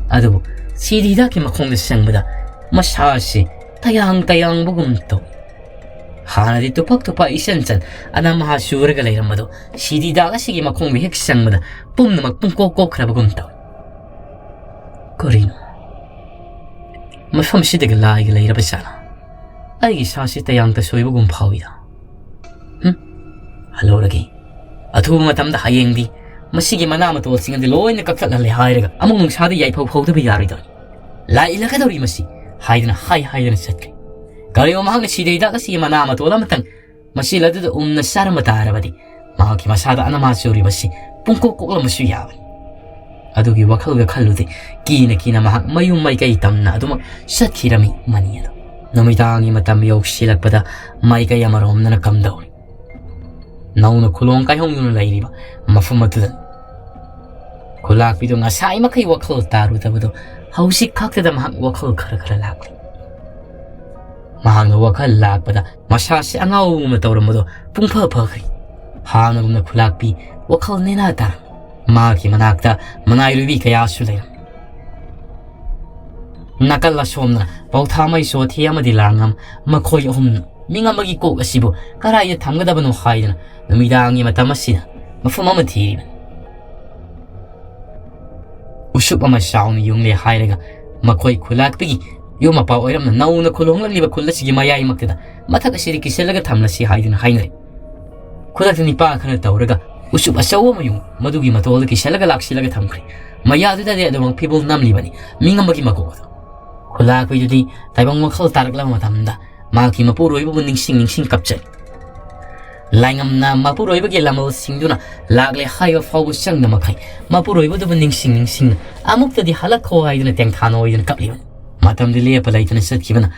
ꯑꯗꯨꯕꯨ ꯁꯤꯗ ꯍꯤꯗꯥꯛꯀꯤ ꯃꯈꯣꯡꯗ ꯆꯪꯕꯗ ꯃꯁꯥꯁꯤ ꯇꯌꯥꯡ ꯇꯌꯥꯡꯕꯒꯨꯝ ꯇꯧ꯫ ꯍꯥꯟꯅꯗꯤ ꯇꯨꯄꯛ ꯇꯨꯄꯛ ꯏꯆꯟ ꯆꯟ ꯑꯅꯝ ꯑꯍꯥ ꯆꯨꯔꯒ ꯂꯩꯔꯝꯕꯗꯣ ꯁꯤꯗꯤ ꯍꯤꯗꯥꯛ ꯑꯁꯤꯒꯤ ꯃꯈꯣꯡꯗ ꯍꯦꯛ ꯆꯪꯕꯗ ꯄꯨꯝꯅꯃꯛ ꯄꯨꯡꯀꯣꯛ ꯀꯣꯛꯈ꯭ꯔꯕꯒꯨꯝ ꯇꯧꯏ꯫ ꯀꯔꯤꯅꯣ? ꯃꯐꯝꯁꯤꯗꯒ ꯂꯥꯏꯒ ꯂꯩꯔꯕ ꯖꯥꯠꯂꯥ? ꯑꯩꯒꯤ ꯏꯁꯥꯁꯤ ꯇꯌꯥꯡ ꯇꯁꯣꯏꯕꯒꯨꯝ ꯐꯥꯎꯏꯗ꯫ ꯍꯨꯝ, ꯍꯜꯂꯧꯔꯒꯦ꯫ ꯑꯊꯨꯕ ꯃꯇꯝꯗ ꯍꯌꯦꯡꯗꯤ ꯃꯁꯤꯒꯤ ꯃꯅꯥ ꯃꯇꯣꯜꯁꯤꯡ ꯑꯗꯨ ꯂꯣꯏꯅ ꯀꯛꯊꯠꯍꯜꯂꯦ ꯍꯥꯏꯔꯒ ꯑꯃꯨꯛ ꯅꯨꯡꯁꯥꯗ ꯌꯥꯏꯐꯧ ꯐꯧꯗꯕ ꯌꯥꯔꯣꯏꯗꯧꯔꯤ꯫ "ꯂꯥꯏ ꯏꯜꯂꯛꯀꯗꯧꯔꯤ ꯃꯁꯤ" ꯍꯥꯏꯗꯨꯅ ꯍꯥꯏ ꯍꯥꯏꯗꯅ ꯆꯠꯈ꯭ꯔꯦ꯫ ꯀꯔꯤꯒꯨꯝꯕ ꯃꯍꯥꯛꯅ ꯁꯤꯗ ꯍꯤꯗꯥꯛ ꯑꯁꯤꯒꯤ ꯃꯅꯥ ꯃꯇꯣꯜ ꯑꯃꯇꯪ ꯃꯆꯤꯜ ꯑꯗꯨꯗ ꯎꯝꯅ ꯆꯥꯔꯝꯕ ꯇꯥꯔꯕꯗꯤ ꯃꯍꯥꯛꯀꯤ ꯃꯁꯥꯗ ꯑꯅꯃꯥ ꯆꯨꯔꯤꯕꯁꯤ ꯄꯨꯡꯀꯣꯛ ꯀꯣꯛꯂꯝꯕꯁꯨ ꯌꯥꯕꯅꯤ꯫ ꯑꯗꯨꯒꯤ ꯋꯥꯈꯜꯒ ꯈꯜꯂꯨꯗꯦ꯫ ꯀꯤꯅ ꯀꯤꯅ ꯃꯍꯥꯛ ꯃꯌꯨꯝ ꯃꯥꯏꯀꯩ ꯇꯝꯅ ꯑꯗꯨꯃꯛ ꯆꯠꯈꯤꯔꯝꯃꯤ ꯃꯅꯤ ꯑꯗꯣ꯫ ꯅꯨꯃꯤꯗꯥꯡꯒꯤ ꯃꯇꯝ ꯌꯧꯁꯤꯜꯂꯛꯄꯗ ꯃꯥꯏꯀꯩ ꯑꯃꯔꯣꯝꯗꯅ ꯀꯝꯗꯧꯔꯤ꯫ ꯅꯧꯅ ꯈꯨꯂꯣꯡ ꯀꯥꯏꯍꯣꯡꯗꯨꯅ ꯂꯩꯔꯤꯕ ꯃꯐꯝ ꯑꯗꯨꯗ ꯈꯨꯂꯥꯛꯄꯤꯗꯨ ꯉꯁꯥꯏ ꯃꯈꯩ ꯋꯥꯈꯜ ꯇꯥꯔꯨꯗꯕꯗꯨ ꯍꯧꯖꯤꯛ ꯈꯛꯇꯗ ꯃꯍꯥꯛ ꯋꯥꯈꯜ ꯈꯔ ꯈꯔ ꯂꯥꯛꯂꯤ꯫ ꯃꯍꯥꯛꯅ ꯋꯥꯈꯜ ꯂꯥꯛꯄꯗ ꯃꯁꯥꯁꯤ ꯑꯉꯥꯎꯕ ꯑꯃ ꯇꯧꯔꯝꯕꯗꯣ ꯄꯨꯡꯐ ꯐꯈ꯭ꯔꯤ꯫ ꯍꯥꯟꯅꯒꯨꯝꯅ ꯈꯨꯂꯥꯛꯄꯤ ꯋꯥꯈꯜ ꯅꯦꯅꯥ ꯇꯥꯔꯝꯃꯤ꯫ ꯃꯍꯥꯛꯀꯤ ꯃꯅꯥꯛꯇ ꯃꯅꯥꯏꯔꯣꯏꯕꯤ ꯀꯌꯥꯁꯨ ꯂꯩꯔꯝꯃꯤ꯫ ꯅꯥꯀꯜ ꯑꯁꯣꯝꯅ ꯄꯥꯎꯊꯥꯃꯩ ꯆꯣꯊꯦ ꯑꯃꯗꯤ ꯂꯥꯡꯉꯝ, ꯃꯈꯣꯏ ꯑꯍꯨꯝꯅ ꯃꯤꯉꯝꯕꯒꯤ ꯀꯣꯛ ꯑꯁꯤꯕꯨ ꯀꯗꯥꯏꯗ ꯊꯝꯒꯗꯕꯅꯣ ꯍꯥꯏꯗꯨꯅ ꯅꯨꯃꯤꯗꯥꯡꯒꯤ ꯃꯇꯝ ꯑꯁꯤꯗ ꯃꯐꯝ ꯑꯃ ꯊꯤꯔꯤꯕꯅꯤ꯫ ꯎꯁꯨꯞ ꯑꯃ ꯆꯥꯎꯅ ꯌꯨꯡꯂꯦ ꯍꯥꯏꯔꯒ ꯃꯈꯣꯏ ꯈꯨꯂꯥꯛꯄꯤꯒꯤ ꯌꯨꯝ ꯃꯄꯥ ꯑꯣꯏꯔꯞꯅ ꯅꯧꯅ ꯈꯨꯜ ꯍꯣꯡꯂꯛꯂꯤꯕ ꯈꯨꯜ ꯑꯁꯤꯒꯤ ꯃꯌꯥꯏꯃꯛꯇꯗ ꯃꯊꯛ ꯑꯁꯤꯗ ꯀꯤꯁꯜꯂꯒ ꯊꯝꯂꯁꯤ ꯍꯥꯏꯗꯨꯅ ꯍꯥꯏꯅꯔꯦ꯫ ꯈꯨꯗꯛꯇ ꯅꯤꯄꯥ ꯈꯔ ꯇꯧꯔꯒ ꯎꯁꯨꯞ ꯑꯆꯧꯕ ꯑꯃ ꯌꯨꯡ ꯃꯗꯨꯒꯤ ꯃꯇꯣꯜꯗ ꯀꯤꯁꯜꯂꯒ ꯂꯥꯛꯁꯤꯜꯂꯒ ꯊꯝꯈ꯭ꯔꯦ꯫ ꯃꯌꯥꯗꯨꯗꯗꯤ ꯑꯗꯨꯃꯛ ꯐꯤꯕꯣꯜ ꯅꯝꯂꯤꯕꯅꯤ ꯃꯤꯉꯝꯕꯒꯤ ꯃꯀꯣꯛ ꯑꯗꯨ꯫ ꯈꯨꯂꯥꯛꯄꯤꯗꯨꯗꯤ ꯇꯥꯏꯕꯪ ꯋꯥꯈꯜ ꯇꯥꯔꯛꯂꯕ ꯃꯇꯝꯗ ꯃꯍꯥꯛꯀꯤ ꯃꯄꯨꯔꯣꯏꯕꯕꯨ ꯅꯤꯡꯁꯤꯡ ꯅꯤꯡꯁꯤꯡ ꯀꯞꯆꯩ꯫ ꯂꯥꯏꯉꯝꯅ ꯃꯄꯨꯔꯣꯏꯕꯒꯤ ꯂꯃꯜꯁꯤꯡꯗꯨꯅ ꯂꯥꯛꯂꯦ ꯍꯥꯏꯕ ꯐꯥꯎꯕ ꯆꯪꯗ ꯃꯈꯩ ꯃꯄꯨꯔꯣꯏꯕꯗꯨꯕꯨ ꯅꯤꯡꯁꯤꯡ ꯅꯤꯡꯁꯤꯡꯅ ꯑꯃꯨꯛꯇꯗꯤ ꯍꯜꯂꯛꯈꯣ ꯍꯥꯏꯗꯨꯅ ꯇꯦꯡꯊꯥꯅ ꯑꯣꯏꯗꯨꯅ ꯀꯞꯂꯤꯕꯅꯤ꯫ ꯃꯇꯝꯗꯤ ꯂꯦꯞꯄ ꯂꯩꯇꯅ ꯆꯠꯈꯤꯕꯅ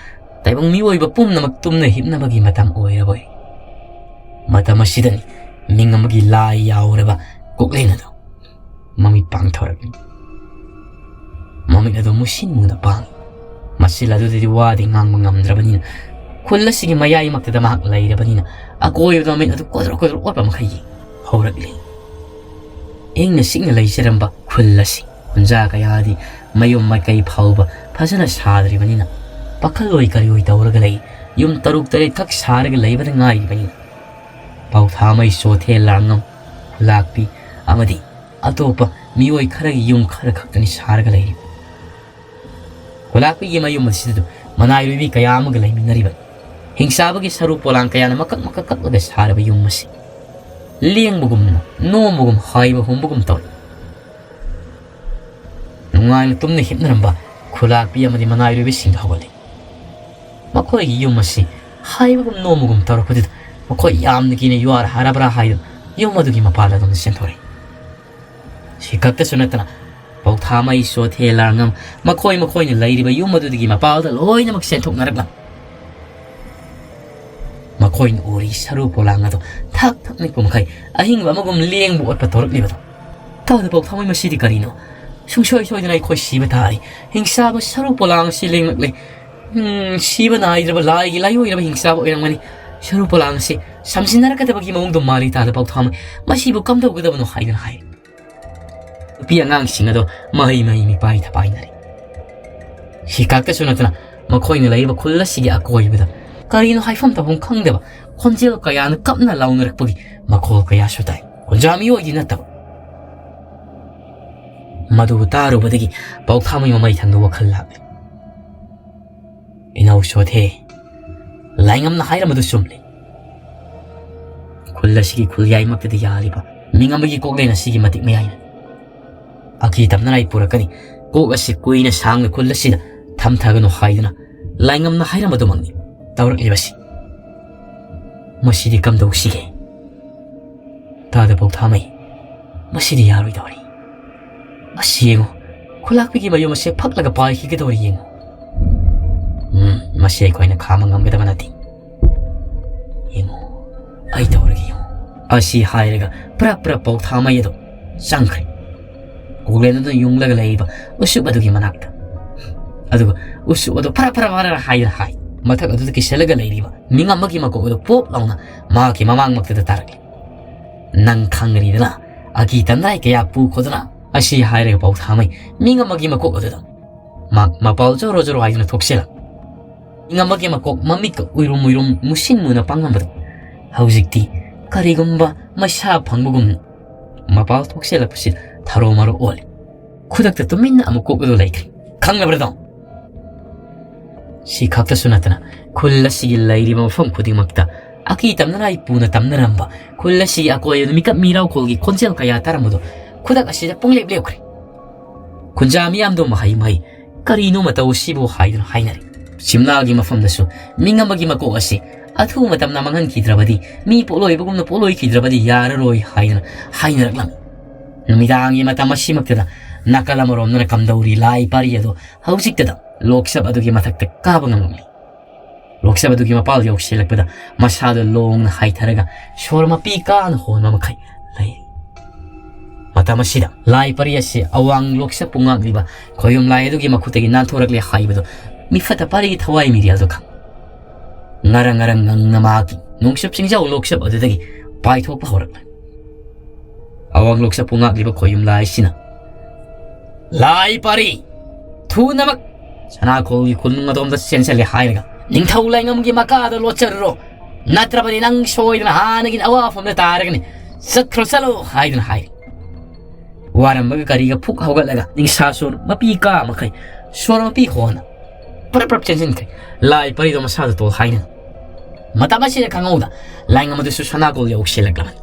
ꯇꯥꯏꯕꯪ ꯃꯤꯑꯣꯏꯕ ꯄꯨꯝꯅꯃꯛ ꯇꯨꯝꯅ ꯍꯤꯞꯅꯕꯒꯤ ꯃꯇꯝ ꯑꯣꯏꯔꯕꯣꯏ꯫ ꯃꯇꯝ ꯑꯁꯤꯗꯅꯤ ꯃꯤꯡ ꯑꯃꯒꯤ ꯂꯥꯏ ꯌꯥꯎꯔꯕ ꯀꯣꯛꯂꯦꯟ ꯑꯗꯨ ꯃꯃꯤꯠ ꯄꯥꯡꯊꯣꯔꯛꯂꯤ꯫ ꯃꯃꯤꯠ ꯑꯗꯨ ꯃꯨꯁꯤꯟ ꯃꯨꯅ ꯄꯥꯡꯏ꯫ ꯃꯁꯤꯜ ꯑꯗꯨꯗꯗꯤ ꯋꯥꯗꯤ ꯉꯥꯡꯕ ꯉꯝꯗ꯭ꯔꯕꯅꯤꯅ ꯈꯨꯜ ꯑꯁꯤꯒꯤ ꯃꯌꯥꯏꯃꯛꯇꯗ ꯃꯍꯥꯛ ꯂꯩꯔꯕꯅꯤꯅ ꯑꯀꯣꯏꯕꯗ ꯃꯃꯤꯠ ꯑꯗꯨ ꯀꯣꯗ꯭ꯔꯣꯛ ꯀꯣꯗ꯭ꯔꯣꯛ ꯑꯣꯠꯄ ꯃꯈꯩ ꯌꯦꯡ ꯍꯧꯔꯛꯂꯤ꯫ ꯏꯪꯅ ꯆꯤꯛꯅ ꯂꯩꯖꯔꯝꯕ ꯈꯨꯜ ꯑꯁꯤ ꯈꯨꯟꯖꯥ ꯀꯌꯥꯗꯤ ꯃꯌꯨꯝ ꯃꯥꯏꯀꯩ ꯐꯥꯎꯕ ꯐꯖꯅ ꯁꯥꯗ꯭ꯔꯤꯕꯅꯤꯅ ꯄꯥꯈꯜꯂꯣꯏ ꯀꯔꯤꯑꯣꯏ ꯇꯧꯔꯒ ꯂꯩ꯫ ꯌꯨꯝ ꯇꯔꯨꯛ ꯇꯔꯦꯠ ꯈꯛ ꯁꯥꯔꯒ ꯂꯩꯕꯗ ꯉꯥꯏꯔꯤꯕꯅꯤꯅ ꯄꯥꯎꯊꯥꯃꯩ ꯆꯣꯊꯦ ꯂꯥꯡꯉꯝ ꯈꯨꯂꯥꯛꯄꯤ ꯑꯃꯗꯤ ꯑꯇꯣꯞꯄ ꯃꯤꯑꯣꯏ ꯈꯔꯒꯤ ꯌꯨꯝ ꯈꯔ ꯈꯛꯇꯅꯤ ꯁꯥꯔꯒ ꯂꯩꯔꯤꯕ꯫ ꯈꯨꯂꯥꯛꯄꯤꯒꯤ ꯃꯌꯨꯝ ꯑꯁꯤꯗ ꯃꯅꯥꯏꯔꯣꯏꯕꯤ ꯀꯌꯥ ꯑꯃꯒ ꯂꯩꯃꯤꯟꯅꯔꯤꯕ ꯍꯤꯡꯆꯥꯕꯒꯤ ꯁꯔꯨ ꯄꯣꯂꯥꯡ ꯀꯌꯥꯅ ꯃꯀꯛ ꯃꯀꯛ ꯀꯛꯂꯒ ꯁꯥꯔꯕ ꯌꯨꯝ ꯑꯁꯤ ꯂꯦꯡꯕꯒꯨꯝꯅ ꯅꯣꯝꯕꯒꯨꯝ ꯍꯥꯏꯕ ꯍꯨꯝꯕꯒꯨꯝ ꯇꯧꯏ꯫ ꯅꯨꯡꯉꯥꯏꯅ ꯇꯨꯝꯅ ꯍꯤꯞꯅꯔꯝꯕ ꯈꯨꯂꯥꯛꯄꯤ ꯑꯃꯗꯤ ꯃꯅꯥꯏꯔꯣꯏꯕꯤꯁꯤꯡꯗ ꯍꯧꯒꯠꯂꯤ꯫ ꯃꯈꯣꯏꯒꯤ ꯌꯨꯝ ꯑꯁꯤ ꯍꯥꯏꯕꯒꯨꯝ ꯅꯣꯝꯕꯒꯨꯝ ꯇꯧꯔꯛꯄꯗꯨꯗ ꯃꯈꯣꯏ ꯌꯥꯝꯅ ꯀꯤꯅ ꯌꯨꯍꯥꯔ ꯍꯔꯕ꯭ꯔꯥ ꯍꯥꯏꯗꯨꯅ ꯌꯨꯝ ꯑꯗꯨꯒꯤ ꯃꯄꯥꯟ ꯑꯗꯣꯝꯗ ꯆꯦꯟꯊꯣꯔꯛꯏ꯫ ꯁꯤ ꯈꯛꯇꯁꯨ ꯅꯠꯇꯅ ꯄꯧꯊꯥꯃꯩ, ꯆꯣꯊꯦ, ꯂꯥꯡꯉꯝ, ꯃꯈꯣꯏ ꯃꯈꯣꯏꯅ ꯂꯩꯔꯤꯕ ꯌꯨꯝ ꯑꯗꯨꯗꯒꯤ ꯃꯄꯥꯜꯗ ꯂꯣꯏꯅꯃꯛ ꯆꯦꯟꯊꯣꯛꯅꯔꯛꯂꯝꯃꯤ꯫ ꯃꯈꯣꯏꯅ ꯎꯔꯤ ꯁꯔꯨ ꯄꯣꯂꯥꯡ ꯑꯗꯨ ꯊꯛ ꯊꯛ ꯅꯤꯛꯄ ꯃꯈꯩ ꯑꯍꯤꯡꯕ ꯑꯃꯒꯨꯝ ꯂꯦꯡꯕ ꯑꯣꯠꯄ ꯇꯧꯔꯛꯂꯤꯕꯗꯨ꯫ ꯇꯥꯗ ꯄꯧꯊꯥꯃꯩ, ꯃꯁꯤꯗꯤ ꯀꯔꯤꯅꯣ? ꯁꯨꯡꯁꯣꯏ ꯁꯣꯏꯗꯅ ꯑꯩꯈꯣꯏ ꯁꯤꯕ ꯇꯥꯔꯤ꯫ ꯍꯤꯡꯆꯥꯕ ꯁꯔꯨ ꯄꯣꯂꯥꯡ ꯑꯁꯤ ꯂꯦꯡꯂꯛꯂꯦ꯫ ꯎꯝ, ꯁꯤꯕ ꯅꯥꯏꯗ꯭ꯔꯕ ꯂꯥꯏꯒꯤ ꯂꯥꯏꯑꯣꯏꯔꯕ ꯍꯤꯡꯆꯥꯕ ꯑꯣꯏꯔꯝꯒꯅꯤ꯫ ꯁꯔꯨ ꯄꯣꯂꯥꯡ ꯑꯁꯤ ꯁꯝꯖꯤꯟꯅꯔꯛꯀꯗꯕꯒꯤ ꯃꯑꯣꯡꯗꯨ ꯃꯥꯜꯂꯤ꯫ ꯇꯥꯗ ꯄꯧꯊꯥꯃꯩ, ꯃꯁꯤꯕꯨ ꯀꯝꯗꯧꯒꯗꯕꯅꯣ ꯍꯥꯏꯗꯨꯅ ꯍꯥꯏ꯫ ꯅꯨꯄꯤ ꯑꯉꯥꯡꯁꯤꯡ ꯑꯗꯣ ꯃꯍꯩ ꯃꯍꯩ ꯃꯤꯄꯥꯏ ꯊꯄꯥꯏꯅꯔꯤ꯫ ꯁꯤ ꯈꯛꯇꯁꯨ ꯅꯠꯇꯅ ꯃꯈꯣꯏꯅ ꯂꯩꯔꯤꯕ ꯈꯨꯜ ꯑꯁꯤꯒꯤ ꯑꯀꯣꯏꯕꯗ ꯀꯔꯤꯅꯣ ꯍꯥꯏꯐꯝ ꯇꯧꯐꯝ ꯈꯪꯗꯕ ꯈꯣꯟꯖꯦꯜ ꯀꯌꯥꯅ ꯀꯞꯅ ꯂꯥꯎꯅꯔꯛꯄꯒꯤ ꯃꯈꯣꯜ ꯀꯌꯥꯁꯨ ꯇꯥꯏ꯫ ꯀꯨꯟꯖꯥ ꯃꯤꯑꯣꯏꯗꯤ ꯅꯠꯇꯕ꯫ ꯃꯗꯨ ꯇꯥꯔꯨꯕꯗꯒꯤ ꯄꯧꯊꯥꯃꯩ ꯃꯃꯩ ꯊꯪꯗ ꯋꯥꯈꯜ ꯂꯥꯛꯂꯦ꯫ ꯏꯅꯥꯎ ꯆꯣꯊꯦ, ꯂꯥꯏꯉꯝꯅ ꯍꯥꯏꯔꯝꯕꯗꯨ ꯆꯨꯝꯂꯤ꯫ ꯈꯨꯜ ꯑꯁꯤꯒꯤ ꯈꯨꯜꯌꯥꯏꯃꯛꯇꯗꯤ ꯌꯥꯜꯂꯤꯕ ꯃꯤꯉꯝꯕꯒꯤ ꯀꯣꯛꯂꯦꯟ ꯑꯁꯤꯒꯤ ꯃꯇꯤꯛ ꯃꯌꯥꯏꯅ ꯑꯀꯤ ꯇꯝꯅꯅ ꯑꯩ ꯄꯨꯔꯛꯀꯅꯤ꯫ ꯀꯣꯛ ꯑꯁꯤ ꯀꯨꯏꯅ ꯁꯥꯡꯅ ꯈꯨꯜ ꯑꯁꯤꯗ ꯊꯝꯊꯒꯅꯨ ꯍꯥꯏꯗꯨꯅ ꯂꯥꯏꯉꯝꯅ ꯍꯥꯏꯔꯝꯕꯗꯨꯃꯛꯅꯤ ꯇꯧꯔꯛꯂꯤꯕꯁꯤ꯫ ꯃꯁꯤꯗꯤ ꯀꯝꯗꯧꯁꯤꯒꯦ? ꯇꯥꯗ ꯄꯧꯊꯥꯃꯩ, ꯃꯁꯤꯗꯤ ꯌꯥꯔꯣꯏꯗꯧꯔꯤ꯫ ꯑꯁꯤ ꯌꯦꯡꯉꯨ, ꯈꯨꯂꯥꯛꯄꯤꯒꯤ ꯃꯌꯨꯝ ꯑꯁꯦ ꯐꯛꯂꯒ ꯄꯥꯏꯈꯤꯒꯗꯧꯔꯤ ꯌꯦꯡꯉꯨ꯫ ꯎꯝ, ꯃꯁꯤ ꯑꯩꯈꯣꯏꯅ ꯈꯥꯝꯕ ꯉꯝꯒꯗꯕ ꯅꯠꯇꯦ꯫ ꯌꯦꯡꯉꯨ, ꯑꯩ ꯇꯧꯔꯒꯦ ꯌꯦꯡꯉꯨ꯫ ꯑꯁꯤ ꯍꯥꯏꯔꯒ ꯄ꯭ꯔꯞ ꯄ꯭ꯔꯞ ꯄꯧꯊꯥꯃꯩ ꯑꯗꯨ ꯆꯪꯈ꯭ꯔꯦ꯫ ꯀꯣꯛꯂꯦꯟ ꯑꯗꯨꯅ ꯌꯨꯡꯂꯒ ꯂꯩꯔꯤꯕ ꯎꯁꯨꯞ ꯑꯗꯨꯒꯤ ꯃꯅꯥꯛꯇ꯫ ꯑꯗꯨꯒ ꯎꯁꯨꯞ ꯑꯗꯨ ꯐꯔ ꯐꯔ ꯐꯔ ꯍꯥꯏꯗꯨꯅ ꯍꯥꯏ꯫ ꯃꯊꯛ ꯑꯗꯨꯗ ꯀꯤꯁꯜꯂꯒ ꯂꯩꯔꯤꯕ ꯃꯤꯉꯝ ꯑꯃꯒꯤ ꯃꯀꯣꯛ ꯑꯗꯨ ꯄꯣꯞ ꯂꯥꯎꯅ ꯃꯍꯥꯛꯀꯤ ꯃꯃꯥꯡꯃꯛꯇꯗ ꯇꯥꯔꯛꯂꯤ꯫ ꯅꯪ ꯈꯪꯒꯅꯤꯗꯅ, ꯑꯀꯤ ꯇꯟꯗ꯭ꯔꯥꯏ ꯀꯌꯥ ꯄꯨꯈꯣꯗꯅ꯫ ꯑꯁꯤ ꯍꯥꯏꯔꯒ ꯄꯧꯊꯥꯃꯩ ꯃꯤꯉꯝ ꯑꯃꯒꯤ ꯃꯀꯣꯛ ꯑꯗꯨꯗ ꯃꯥ ꯃꯄꯥꯜ ꯖꯣꯔꯣ ꯖꯣꯔꯣ ꯍꯥꯏꯗꯨꯅ ꯊꯣꯛꯆꯤꯜꯂꯛ꯫ ꯃꯤꯉꯝ ꯑꯃꯒꯤ ꯃꯀꯣꯛ ꯃꯃꯤꯠꯀ ꯎꯏꯔꯨꯝ ꯎꯏꯔꯨꯝ ꯃꯨꯁꯤꯟ ꯃꯨꯅ ꯄꯥꯡꯂꯝꯕꯗꯨ ꯍꯧꯖꯤꯛꯇꯤ ꯀꯔꯤꯒꯨꯝꯕ ꯃꯩꯁꯥ ꯐꯪꯕꯒꯨꯝꯅ ꯃꯄꯥꯜ ꯊꯣꯛꯆꯤꯜꯂꯛꯄꯁꯤ ꯊꯔꯣ ꯃꯔꯣ ꯑꯣꯜꯂꯤ꯫ ꯈꯨꯗꯛꯇ ꯇꯨꯃꯤꯟꯅ ꯑꯃꯨꯛ ꯀꯣꯛ ꯑꯗꯨ ꯂꯩꯈ꯭ꯔꯦ꯫ ꯈꯪꯂꯕ꯭ꯔꯗꯣ? ꯁꯤ ꯈꯛꯇꯁꯨ ꯅꯠꯇꯅ ꯈꯨꯜ ꯑꯁꯤꯒꯤ ꯂꯩꯔꯤꯕ ꯃꯐꯝ ꯈꯨꯗꯤꯡꯃꯛꯇ ꯑꯀꯤ ꯇꯝꯅꯅ ꯑꯩ ꯄꯨꯅ ꯇꯝꯅꯔꯝꯕ ꯈꯨꯜ ꯑꯁꯤꯒꯤ ꯑꯀꯣꯏꯕꯗ ꯃꯤꯀꯞ ꯃꯤꯔꯥꯎꯈꯣꯜꯒꯤ ꯈꯣꯟꯖꯦꯜ ꯀꯌꯥ ꯇꯥꯔꯝꯕꯗꯣ ꯈꯨꯗꯛ ꯑꯁꯤꯗ ꯄꯨꯡꯂꯦꯞ ꯂꯦꯞꯈ꯭ꯔꯦ꯫ ꯈꯨꯟꯖꯥ ꯃꯤꯌꯥꯝꯗꯣ ꯃꯍꯩ ꯃꯍꯩ ꯀꯔꯤꯅꯣ ꯃꯇꯧ ꯑꯁꯤꯕꯨ ꯍꯥꯏꯗꯨꯅ ꯍꯥꯏꯅꯔꯤ꯫ ꯁꯤꯝꯂꯥꯒꯤ ꯃꯐꯝꯗꯁꯨ ꯃꯤꯉꯝ ꯑꯃꯒꯤ ꯃꯀꯣꯛ ꯑꯁꯤ ꯑꯊꯨꯕ ꯃꯇꯝꯗ ꯃꯥꯡꯍꯟꯈꯤꯗ꯭ꯔꯕꯗꯤ, ꯃꯤ ꯄꯣꯛꯂꯣꯏꯕꯒꯨꯝꯅ ꯄꯣꯛꯂꯣꯏꯈꯤꯗ꯭ꯔꯕꯗꯤ ꯌꯥꯔꯔꯣꯏ ꯍꯥꯏꯗꯨꯅ ꯍꯥꯏꯅꯔꯛꯂꯝꯃꯤ꯫ ꯅꯨꯃꯤꯗꯥꯡꯒꯤ ꯃꯇꯝ ꯑꯁꯤꯃꯛꯇꯗ ꯅꯥꯀꯜ ꯑꯃꯔꯣꯝꯗꯅ ꯀꯝꯗꯧꯔꯤ ꯂꯥꯏ ꯄꯥꯔꯤ ꯑꯗꯣ ꯍꯧꯖꯤꯛꯇꯗ ꯂꯣꯛꯆꯞ ꯑꯗꯨꯒꯤ ꯃꯊꯛꯇ ꯀꯥꯕ ꯉꯝꯂꯝꯂꯤ꯫ ꯂꯣꯛꯆꯞ ꯑꯗꯨꯒꯤ ꯃꯄꯥꯜ ꯌꯧꯁꯤꯜꯂꯛꯄꯗ ꯃꯁꯥꯗꯨ ꯂꯣꯡꯅ ꯍꯥꯏꯊꯔꯒ ꯁꯣꯔ ꯃꯄꯤ ꯀꯥꯅ ꯍꯣꯟꯕ ꯃꯈꯩ ꯂꯩꯔꯤ꯫ ꯃꯇꯝ ꯑꯁꯤꯗ ꯂꯥꯏ ꯄꯥꯔꯤ ꯑꯁꯤ ꯑꯋꯥꯡ ꯂꯣꯛꯆꯞꯄꯨ ꯉꯥꯛꯂꯤꯕ ꯈꯣꯌꯨꯝ ꯂꯥꯏ ꯑꯗꯨꯒꯤ ꯃꯈꯨꯠꯇꯒꯤ ꯅꯥꯟꯊꯣꯔꯛꯂꯦ ꯍꯥꯏꯕꯗꯨ ꯃꯤꯐꯠꯇ ꯄꯥꯔꯤꯒꯤ ꯊꯋꯥꯏ ꯃꯤꯔꯦꯜꯗꯨ ꯈꯪ ꯉꯔꯪ ꯉꯔꯪ ꯉꯪꯅ ꯃꯍꯥꯛꯀꯤ ꯅꯣꯡꯆꯨꯞ ꯆꯤꯡꯖꯥꯎ ꯂꯣꯛꯆꯞ ꯑꯗꯨꯗꯒꯤ ꯄꯥꯏꯊꯣꯛꯄ ꯍꯧꯔꯛꯂꯦ꯫ ꯑꯋꯥꯡ ꯂꯣꯛꯆꯞꯄꯨ ꯉꯥꯛꯂꯤꯕ ꯈꯣꯌꯨꯝ ꯂꯥꯏꯁꯤꯅ, "ꯂꯥꯏ ꯄꯥꯔꯤ, ꯊꯨꯅꯃꯛ ꯁꯅꯥꯈꯣꯜꯒꯤ ꯈꯨꯟꯅꯨꯡ ꯑꯗꯣꯝꯗ ꯆꯦꯟꯁꯤꯜꯂꯦ ꯍꯥꯏꯔꯒ ꯅꯤꯡꯊꯧ ꯂꯥꯏꯉꯝꯒꯤ ꯃꯀꯥꯗ ꯂꯣꯠꯆꯔꯨꯔꯣ, ꯅꯠꯇ꯭ꯔꯕꯗꯤ ꯅꯪ ꯁꯣꯏꯗꯅ ꯍꯥꯟꯅꯒꯤ ꯑꯋꯥꯐꯝꯗ ꯇꯥꯔꯒꯅꯤ, ꯆꯠꯈ꯭ꯔꯣ ꯆꯠꯂꯣ" ꯍꯥꯏꯗꯨꯅ ꯍꯥꯏꯔꯤ꯫ ꯋꯥꯔꯝꯕꯒ ꯀꯔꯤꯒ ꯐꯨꯛ ꯍꯧꯒꯠꯂꯒ ꯅꯤꯡꯁꯥ ꯁꯣꯔ ꯃꯄꯤ ꯀꯥ ꯃꯈꯩ ꯁꯣꯔ ꯃꯄꯤ ꯍꯣꯟꯅ ꯄ꯭ꯔꯞ ꯄ꯭ꯔꯞ ꯆꯦꯟꯁꯤꯟꯈ꯭ꯔꯦ꯫ ꯂꯥꯏ ꯄꯥꯔꯤꯗꯣ ꯃꯁꯥꯗ ꯇꯣꯜ ꯍꯥꯏꯅ꯫ ꯃꯇꯝ ꯑꯁꯤꯗ ꯈꯪꯍꯧꯗ ꯂꯥꯏꯉꯝ ꯑꯗꯨꯁꯨ ꯁꯅꯥꯀꯣꯜ ꯌꯧꯁꯤꯜꯂꯛꯂꯕꯅꯤ꯫